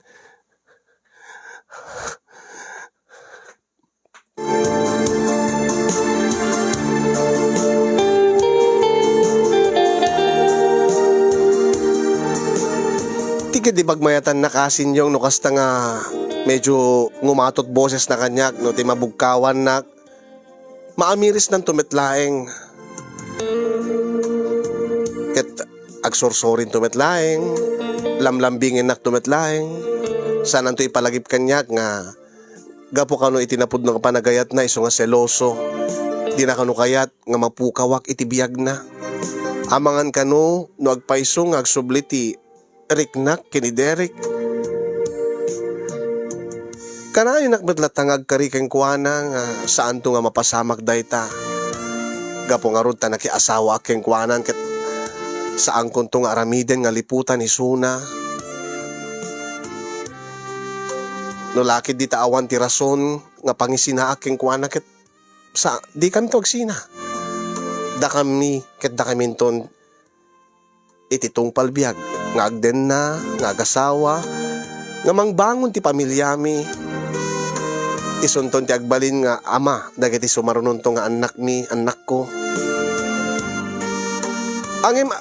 Ti ket di pagmayatannak a sinyong no kasta nga medyo ngumatot bosesna kaniak no ti mabugkawannak, maamirisnanto met laeng. Ket agsorsorinto met laeng, lamlambingennak to met laeng. Saananto ipalagip kaniak nga gapu kano iti napudno nga panagayatna isu nga seloso, dina kano kayat nga mapukawak iti biagna. Amangan kano no agpayso nga agsubli ti riknak ken ni Derek. Kanayonak met latta nga agkari kenkuana nga saanto nga mapasamak dayta. Gapu ngarud ta nakiasawaak kenkuana ket saankonto nga aramiden nga liputan isuna. No lakid dita awan ti rason nga pangisinaak kenkuana ket sa, dikanto agsina. Dakami ket dakaminton iti tungpal biag nga agdenna, nga agasawa, nga mangbangon ti pamilyami. Isunton ti agbalin nga ama dagiti sumarunonto nga annakmi, annakko. Ngem,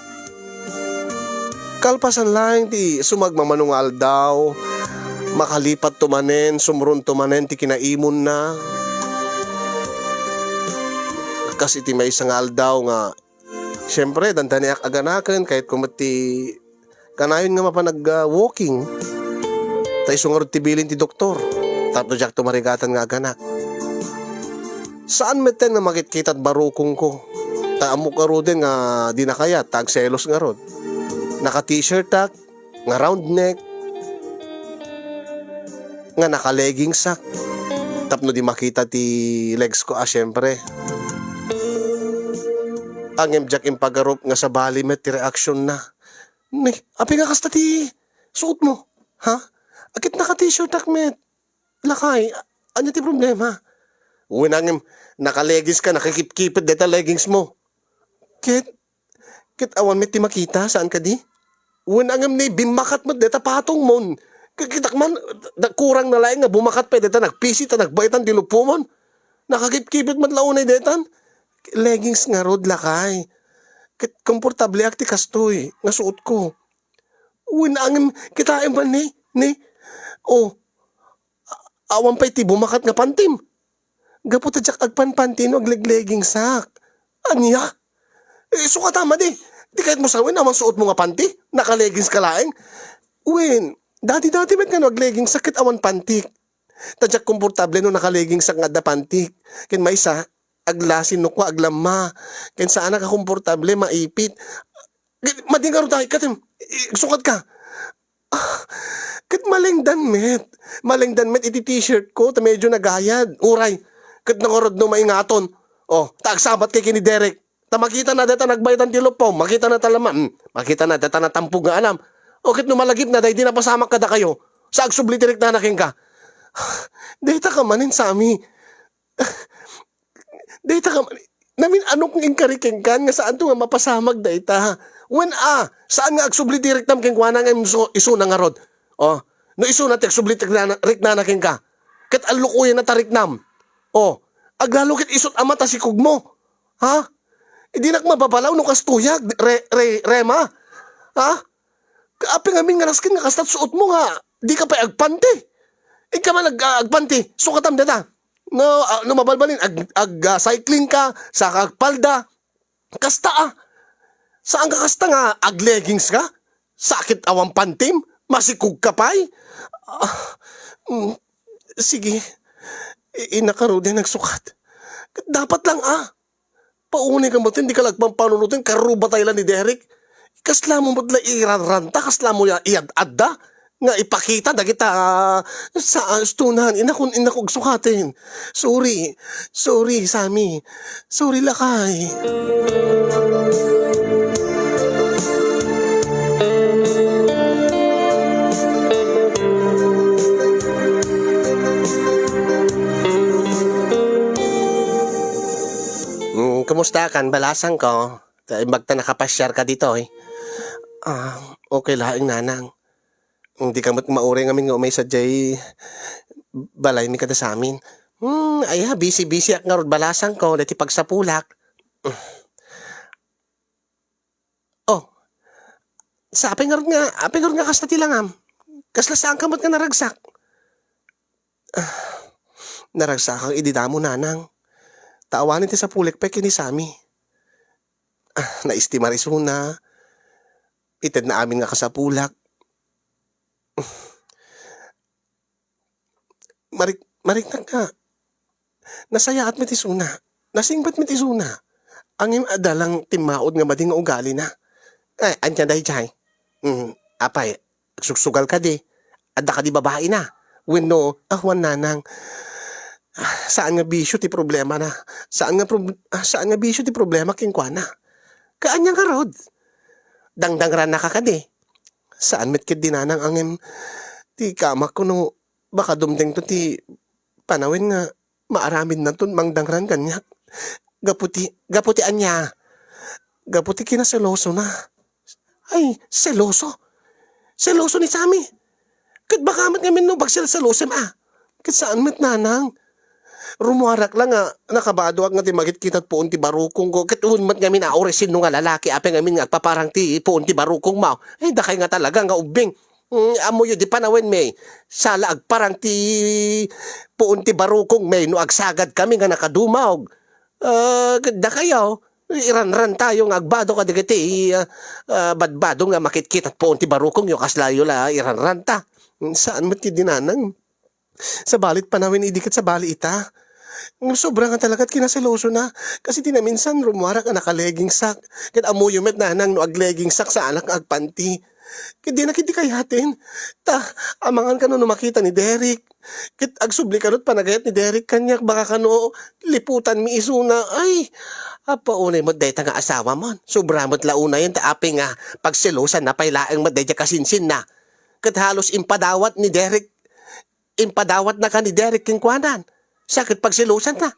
kalpasan laeng ti sumagmamano nga aldaw, makalipatto manen, sumronto manen ti kinaimonna. Kas iti maysa nga aldaw nga Siyempre, dandaniak aganaken, kayatko met ti kanayon nga mapan ag-, ah, walking. Ta isu ngarud ti bilin ti doktor, tapno diakto marigatan nga aganak. Saan metten nga makitkitat barukongko. Ta ammok ngaruden nga di nakayat, ta agselos ngarud. Naka-t-shirtak, nga round neck, nga naka-leggingsak. Tapno di makita ti legs ko, a, siyempre. Ngem diak impagarup nga sabali met ti reaksionna. Ni, apay nga kasta ti suotmo? Ha? Ket naka-t-shirtak met. Lakay, a-, ania ti problema? Wen, ngem naka-leggings ka, nakikipkipet deta leggings mo. Ket, ket awan met ti makita, saan kadi? Wen, ngem ni bimmakat met deta patongmon. Ket kitak man, da-, kurang na laeng nga bumakat pay deta nagpisi ta nagbaetan ti lupomon. Nakakipkipet met la unay detan. Leggings ngarud, lakay. Ket komportableak ti kastoy nga suotko. Wen, ngem kitaem man ni, ni, o, a-, awan pay ti bumakat nga pantim. Gapu ta diak agpanpanti no aglegleggingsak. Ania? Eh, sukata madi. Di kayatmo sawen awan suotmo nga panti? Naka-leggings ka laeng? Wen, dati-dati met nga no agleggingsak ket awan pantik. Ta diak komportable no naka-leggingsak nga adda pantik. Ken maysa, aglasin no kua aglamma. Ken saanak a komportable, maipit. Ket madi ngarud ay, katem, i-, sukat ka. Ah, ket malengdan met. Malengdan met iti t-shirt ko, ta medyo nagayad. Uray, ket nangarud no maingaton. O, ta agsabat kay ken ni Derek. Ta makita na deta nagbaetan ti lupom, makita na ta laman, hmm, makita na deta natampog nga anam. O ket no malagip na, daydi napasamak kadakayo. Sa agsubli ti riknana kenka. Dayta ka manen, Sami. Dayta ka man, namin-anok nga inkari kenkan nga saanto nga mapasamak dayta. Wen a, saan nga agsubli ti riknam kenkuana nga isu-, isuna ngarud? O, no isuna ti agsubli ti riknana, riknana kenka, ket allukoyenna ta riknam. O, aglalo ket isut' a mata sikogmo. Ha? Dinak mababalaw no kastoyak, Re-, Re-, Rema. Ha? Apay ngamin nga nasken nga kasta ti suotmo nga dika pay agpanti? Inka man ag-, ah, agpanti, sukatam deta. No, ah, no mabalbalin, ag-, ag-, ah, cycling ka, saka agpalda. Kasta, ah. Saan ka kasta nga ag-leggings ka? Sakit awan pantim? Masikog ka pay? Ah, mm, sige. I-, innak ngaruden agsukat. Ket dapat lang, ah. Paunay ka met, di ka lagpampanunoten, karuba tayo lang ni Derek. Kasla mo met la iranranta, kasla mo ya, iyad-adda, nga ipakita dagita, ah, sa, ah, istunan. Inakon, inakog sukaten. Sorry. Sorry, Sammy. Sorry, lakay. Mm, kumusta kan balasang ko? Ta imbag ta nakapasiar ka ditoy. Ah, okay laeng, nanang. Hindi ka met mauray ngamin nga umay sadiay balay mi kada samin. Hmm, aya, busy-busy ak ngarud balasang ko, dati pagsapulak. Oh, sa apay ngarud nga, apay ngarud nga kasta ti langam? Kasla saan ka met nga naragsak? Ah, naragsak ak idi damo, nanang. Ta awanen ti sapulek pay ken ni Sammy. Ah, naistimar isuna. Itedna amin nga kasapulak. Marik-, mariknak nga. Nasayaat met isuna. Nasingpet met isuna. Ngem adda lang timmaud nga madi nga ugalina. Eh, ania daydiay? Mm, apay, agsugsugal kadi? Adda kadi babaina? Wenno, ah, wen, nanang. Ah, saan nga bisio ti problemana. Saan nga prob-, ah, saan nga bisio ti problema kenkuana. Kaanya ngarud? Dangdangrannaka kadi? Saan met ketdi, nanang, ngem ti ikamak kuno baka dumtengto ti panawen nga maaramidnanton mangdangran kaniak. Gapu ti, gapu ti ania? Gapu ti kinaselosona. Ay, seloso? Seloso ni Sammy? Ket baka met ngamin no pagselselosem a. Ket saan met, nanang. Rummuarak la nga nakabadoak nga ti makitkitat puon ti barukongko. Ket wen met ngamin a uray sinno nga lalaki apay ngamin nga agpaparang ti puon ti barukongmo. Ay, dakay nga talaga nga ubbing. Mm, ammoyo di panawenmi. Sala agparang ti puon ti barukongmi no agsagadkami nga nakadumog. Ah, ket dakayo, iranrantayo nga agbado kadagiti, ah, ah, badbado nga makitkitat puon ti barukongyo, kaslayo la iranranta. Saan met ketdi, nanang. Sabali ti panawen idi ket sabali ita. Ngem sobra nga talaga ti kinaselosona. Kasi ti naminsan rummuarak a naka-leggingsak. Ket ammoyo met, nanang, no ag-leggingsak saanak nga agpanti. Ket dina ketdi kayaten. Ta, amangan kano no makita ni Derek. Ket agsubli kano ti panagayat ni Derek kaniak, baka kano liputanmi isuna. Ay, apo, unay met dayta nga asawamon. Sobra met la unayen ta apay nga pagselosanna pay laeng met daydiay kasinsinna. Ket halos impadawat ni Derek, impadawatnaka ni Derek kenkuana. Sa ket pagselosanna.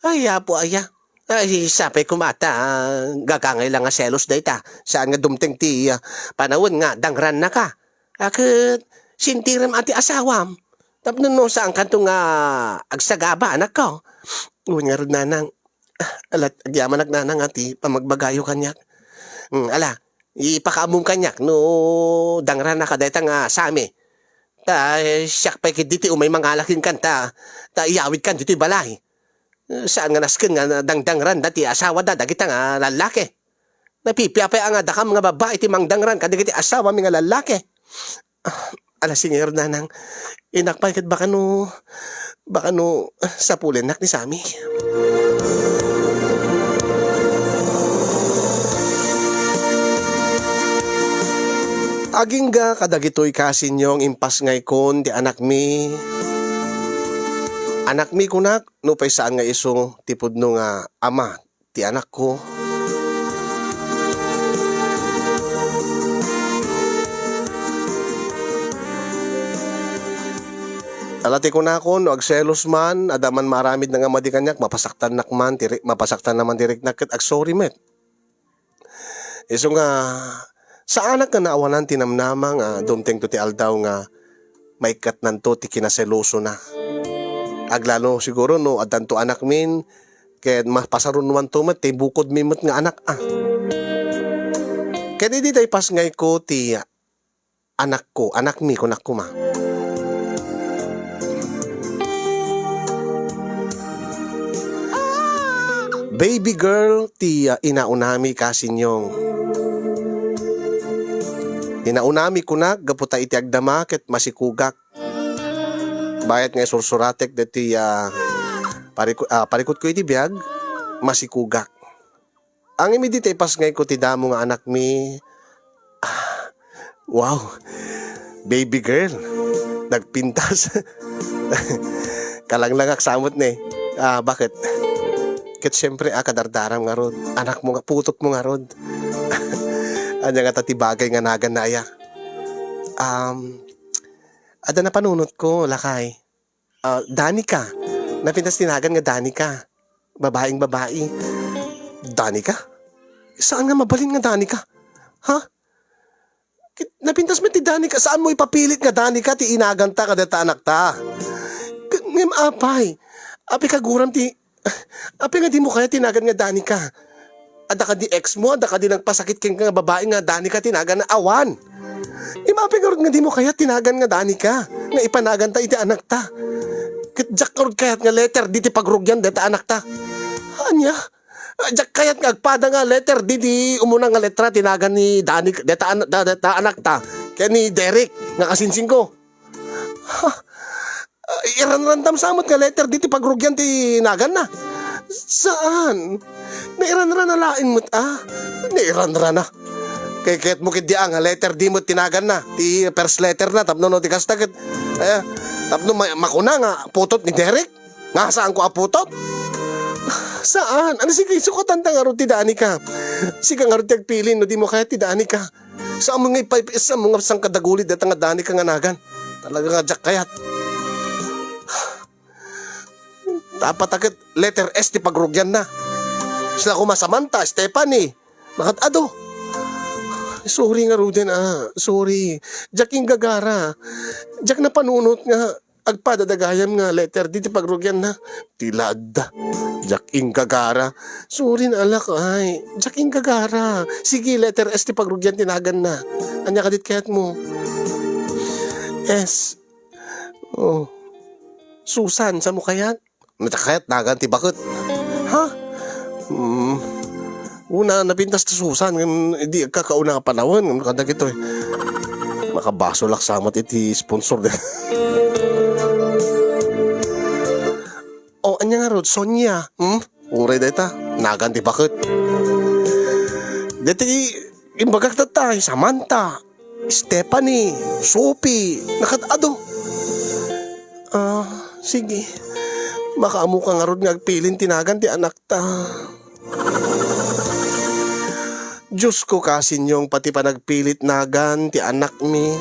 Ay, apo aya. Ay, sapay koma ta, ah, gagangay la nga selos dayta. Saan nga dumteng ti, ah, panawen nga dangrannaka. A ket, sintirem a ti asawam. Tapno no saankanto nga agsagaba, anakko. Wen ngarud, nanang. Ah, ala, agyamanak, nanang, a ti pammagbagayo kaniak. Hmm, ala, ipakaammom kaniak no dangrannaka dayta nga Sammy. Ta, eh, siak pay ketdi ti umay mangala kenka ta, ta iyawidkan ditoy balay. Eh, saan nga nasken nga dangdangranda ti asawada dagita nga lallaki. Napipiapay a nga dakam nga babbai ti mangdangran kadagiti asawami nga lallaki. Ah, ala, singer, nanang. Inak pay ket baka no, baka no, ah, sapulennak ni Sammy. Agingga kadagitoy, kasinyong, impasngaykon ti anakmi. Anakmi, kunak, nupay saan nga isu ti pudno nga ama ti anakko. Ala ti kunakon, no agselos man, adda man maaramidna nga madi kaniak, mapasaktannak man ti ri-, mapasaktanna man ti riknak ket agsorry met. Isu nga, saanak nga naawanan ti namnama nga dumtengto ti aldaw nga maikkatnanto ti kinaselosona. Aglalo siguro no addanto anakmin, ket mapasarunoanto met ti bukodmi met nga anak a. Ket idi ta ipasngayko ti anakko, anakmi, kunak koma. Baby girl ti, ah, inaunami, kasinyong. Inaunami kunak gapu ta iti agdama ket masikugak. Bayat nga isursuratek deti, ah, Pariku-, ah, parikutko iti biag, masikugak. Ngem idi ta ipasngayko ti damo nga anakmi, ah, wow, baby girl, nagpintas. Kalanglangak sa met ne. Ah, baket? Ket siempre, ah, kadardaram ngarud. Anakmo nga, putotmo ngarud. Ania ngata ti bagay nga naganna aya? Um, adda napanunotko, lakay. Ah, Danica. Napintas ti nagan nga Danica. Babaeng babai. Danica? Saan nga mabalin nga Danica? Ha? Kit-, napintas met ti Danica. Saanmo ipapilit nga Danica ti inaganta kadata anakta? K-, ngem apay, apay kaguram ti, apay nga dimo kayat ti nagan nga Danica? Adda kadi ex-mo, adda kadi nagpasakit kenka nga babai nga Danica ti naganna? Awan. Ngem apay ngarud nga dimo kayat ti nagan nga Danica nga ipanaganta iti anakta? Ket diak ngarud kayat nga letter D ti pagrugian deta anakta. Ania? Ah, diak kayat nga agpada nga letter D ti umuna nga letra ti nagan ni Danica, deta an-, da-, deta anakta, ken ni Derek nga kasinsingko. Ha? Ah, iranrantam sa met nga letter D ti pagrugian ti naganna? Saan? Nairanrana laeng met, ah. Nairanrana. Kay kayatmo ketdi a nga letter D met ti naganna, ti first letter na, tapno no ti kasta ket, eh, tapno ma-, makuna nga putot ni Derek? Nga saanko a putot? Saan? Ano, sige, sukatan ta ngarud ti Danica. Sika ngarud ti agpili no dimo kayat ti Danica. Saan mo nga ipay-, saan mo nga sangkadaguli deta nga Danica nga nagan? Talaga nga diak kayat. Dapat a ket letter S ti pagrugianna. Sila koma Samantha, Stephanie. Nakat-ado. Sorry ngaruden, ah. Sorry. Diak inggagara. Diak napanunot nga agpada dagayam nga letter D ti pagrugianna. Ti laadda. Diak inggagara. Sorry na, alak, ay. Diak inggagara. Sige, letter S ti pagrugian ti naganna. Ania kadit kayatmo? S. Oh. Susan, saan mo kayat? Nata kayat nagan ti baket. Ha? Hmm. Una, napintas ti Susan, ngem idi agkakauna nga panawen, ngem kadagitoy. Makabasolak sa met iti sponsor da. Oh, ania ngarud, Sonia? Hmm? Uray dayta, nagan ti baket. Deti imbagak tatta, Samantha, Stephanie, Sophie, nakat-ado. Ah, sige. Makaammoka ngarud nga agpilin ti nagan ti anakta. Diosko, kasinyong, pati panagpilit nagan ti anakmi,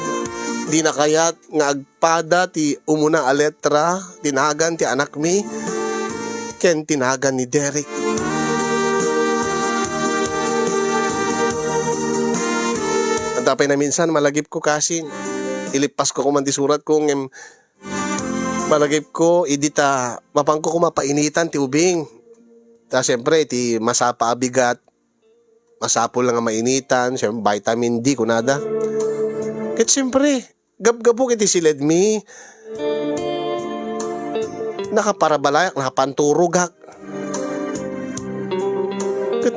dina kayat nga agpada ti umuna a letra ti nagan ti anakmi ken ti nagan ni Derek. Adda pay naminsan, malagipko kasin, ilippasko koman ti suratko, ngem malagipko, idi ta mapanko koma painitan ti ubing. Ta, siyempre, iti masapa a bigat, masapul nga mainitan, siyempre, vitamin D, kunada. Ket, siyempre, gapgapok iti siledmi, nakaparabalay, nakapanturogak. Ket,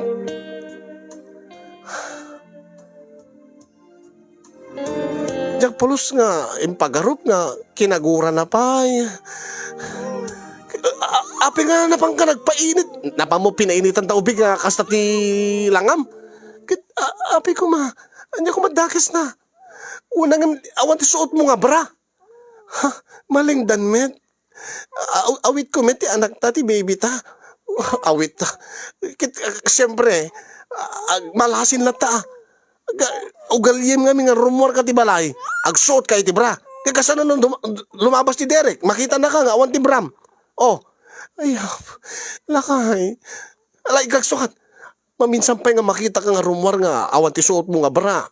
diak pulos nga impagarup nga kinagurana pay. A-, apay nga napanka nagpainit? Napanmo pinainitan ta ubing nga kasta ti langam? Ket, a-, apay koma, ania koma dakesna? Una ngem, awan ti suotmo nga bra. Ha, malingdan met. Aw-, awitko met ti anakta, ti baby ta. Awit ta. Ket, ah, siyempre, ah, malasin latta, ah. Ga-, ugaliem ngamin nga rummuarka ti balay, agsuotka iti bra. Ket kasano no dum-, lumabas ti Derek, makitanaka nga awan ti bram. Oh. Ay, lakay. Ala, ikagsukat. Maminsan pay nga makitaka nga rummuar nga awan ti suotmo nga bra,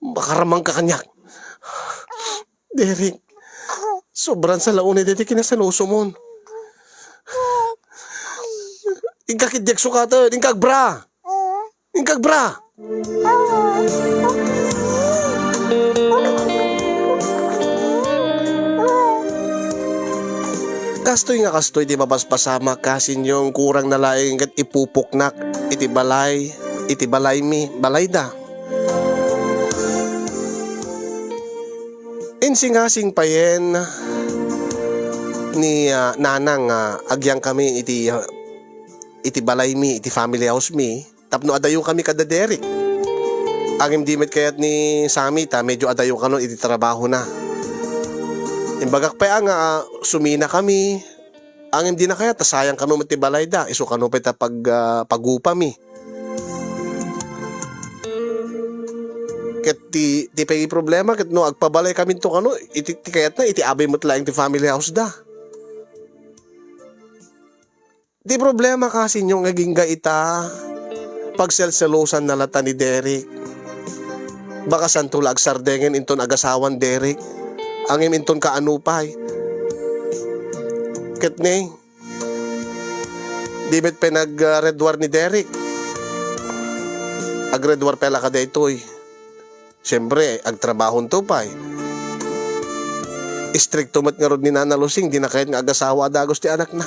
makaramangka kaniak. Derek, sobran sa la unay daytoy kinasaludsodmon. Inka ketdi agsukaten, inka agbra. Inka agbra. Kastoy nga kastoy ti mapaspasamak, kasinyong, kurang na laeng ket ipupuknak iti balay, iti balaymi, balayda. Insingasing payen, ni, ah, nanang nga agyangkami iti, ah, iti balaymi, iti family house mi, tapno adayo kami kada Derek. Ngem di met kayat ni Sammy ta medyo adayo kano iti trabahona. Imbagak pay a nga, ah, sumina kami, ngem di na kayat ta sayang kano met ti balayda, isu kano pay ta pag-, ah, pagupami. Ket ti, ti pay problema ket no agpabalay kaminto kano, iti, ti kayatna, iti abay met laeng ti family house da. Ti problema kasinyo nga agingga ita, pagselselosanna latta ni Derek. Bakasanto la agsardengen inton agasawan Derek. Ngem inton kaano pay. Ket ne, di met pay nag, ah, Red War ni Derek. Ag-Red War pay la ka daytoy. Siempre, agtrabahonto pay. Istrikto met ngarud ni Nana Lusing, di na kayat nga agasawa a dagus ti anakna.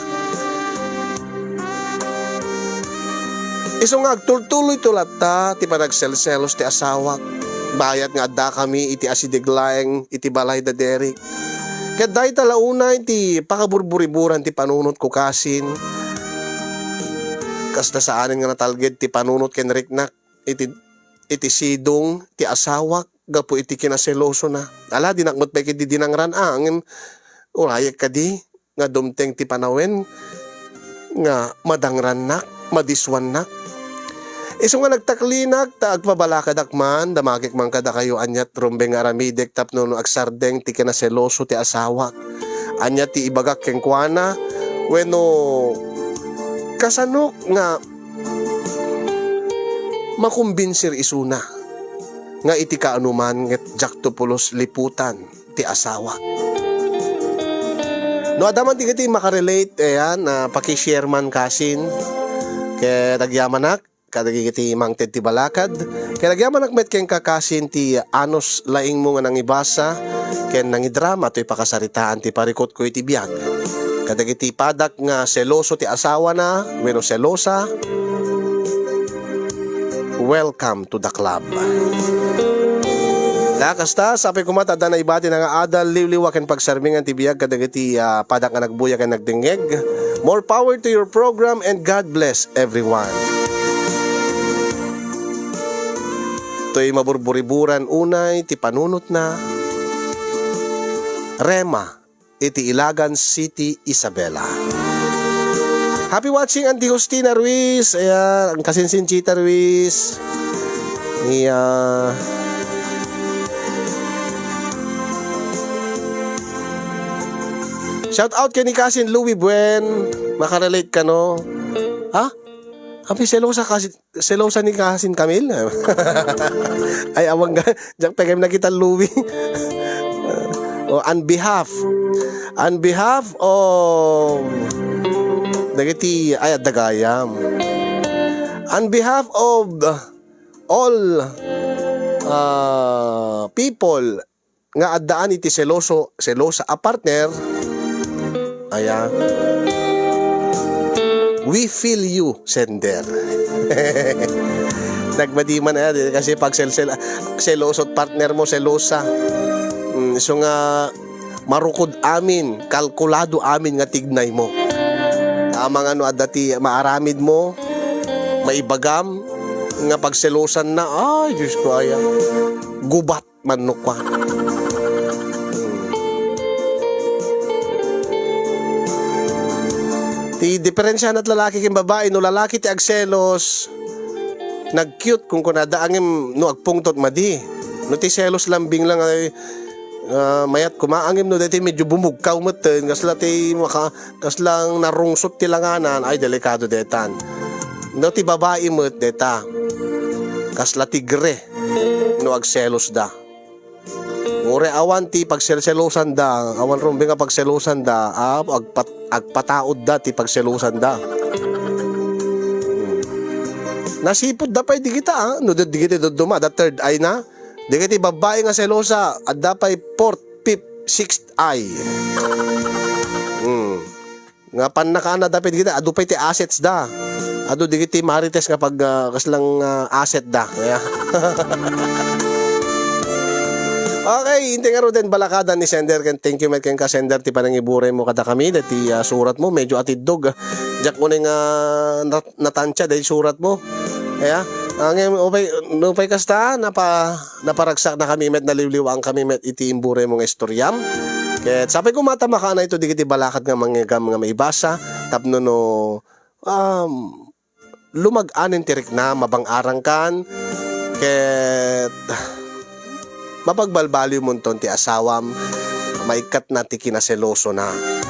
Isu nga agtultuloyto latta ti panagselselos ti asawak. Bayat nga addakami iti asideg laeng iti balay da Derek. Ket dayta la unay ti pakaburburiburan ti panunotko kasin. Kasta saanen nga natalged ti panunot ken riknak iti, iti sidong ti asawak gapu iti kinaselosona. Ala, dinak met pay ketdi dinangran, a, ngem urayek kadi nga dumteng ti panawen nga madangrannak, madiswannak. Isu nga nagtaklinak ta agpabalakadak man, damagek man kadakayo ania ti rumbeng nga aramidek tapno no agsardeng ti kinaseloso ti asawak. Ania ti ibagak kenkuana? Wenno, kasanok nga makumbinsir isuna nga iti kaanoman ket diakto pulos liputan ti asawak. No adda man dagiti makarelate, ayan, ah, paki-share man kasin. Ket agyamanak kadagiti mangted ti balakad. Ket agyamanak met kenka kasin ti anus laingmo nga nangibasa ken nangidrama toy pakasaritaan ti parikutko iti biag. Kadagiti padak nga seloso ti asawana wenno selosa, welcome to the club. Da kasta, sapay koma ta adda naibati nga adal, liwliwa ken pagsarmingan ti biag kadagiti, ah, padak nga nagbuya ken nagdengngeg. More power to your program and God bless everyone. Toy maburburiburan unay ti panunotna, Rema iti Ilagan City, Isabela. Happy watching, Auntie Justina Ruiz. Ayan, ang kasinsin Chita Ruiz. Iya. Shout out kay ni Kasin Louie Buen. Makarelate ka, no? Ha? Abi, selosa kasi, selosa ni Kasin Camille? Ay, awan ga, diak pay gayam nakita, Louie. O, on behalf, on behalf of dagiti, ay, adda gayam. On behalf of all, ah, people nga addaan iti seloso, selosa a partner, aya, we feel you, sender. Nagmadi man, aya, di kasi pagselsel-, seloso ti partner mo, selosa. Mm, isu nga marukod amin, kalkulado amin nga tignay mo. Amangan no adda ti maaramid mo, maibagam, nga pagselosan na, ay, Diyos ko, aya, gubat. Manok pa. Ti diferensiana ti lalaki ken babai, no lalaki ti agselos, nag-cute kunkunada, ngem no agpungtot, madi. No ti selos lambing lang ay, ah, mayat koma, ngem no daytoy medyo bumugkaw metten, kasla ti maka-, kaslang narungsot ti langanan, ay, delikado detan. No ti babai met deta, kasla tigre, no agselos da. Uray awan ti pagselselosan da, awan rumbeng nga pagselosan da, a, agpat-, agpataod da ti pagselosan da. Hmm. Nasipud da pay digita, a, no, digiti dadduma, da third eye na. Digiti babai nga selosa, adda pay fourth, fifth, sixth eye. Hmm. Nga pannakaana dapit kita, adu pay ti assets da. Adu digiti marites nga pag, ah, kaslang, ah, asset da. Kaya, Okay, inti ngaruden balakada ni sender, ken thank you met kenka sender ti panangiburay mo kadakami, deti, ah, surat mo, medyo atiddog. Diak unay nga nat-, natantia deti surat mo. Aya, ah, ngem, upay, nupay kasta, napa-, naparagsaknakami met, naliwliwaangkami met iti imburay mo nga istoriam. Ket sapay koma ta makaanayto dagiti balakad nga mangngegam nga maibasa, tapno no, um, lumag-anen ti rikna, mabang-arangkan, ket mapagbalbaliwmonton ti asawam, maikkatna ti kinaselosona.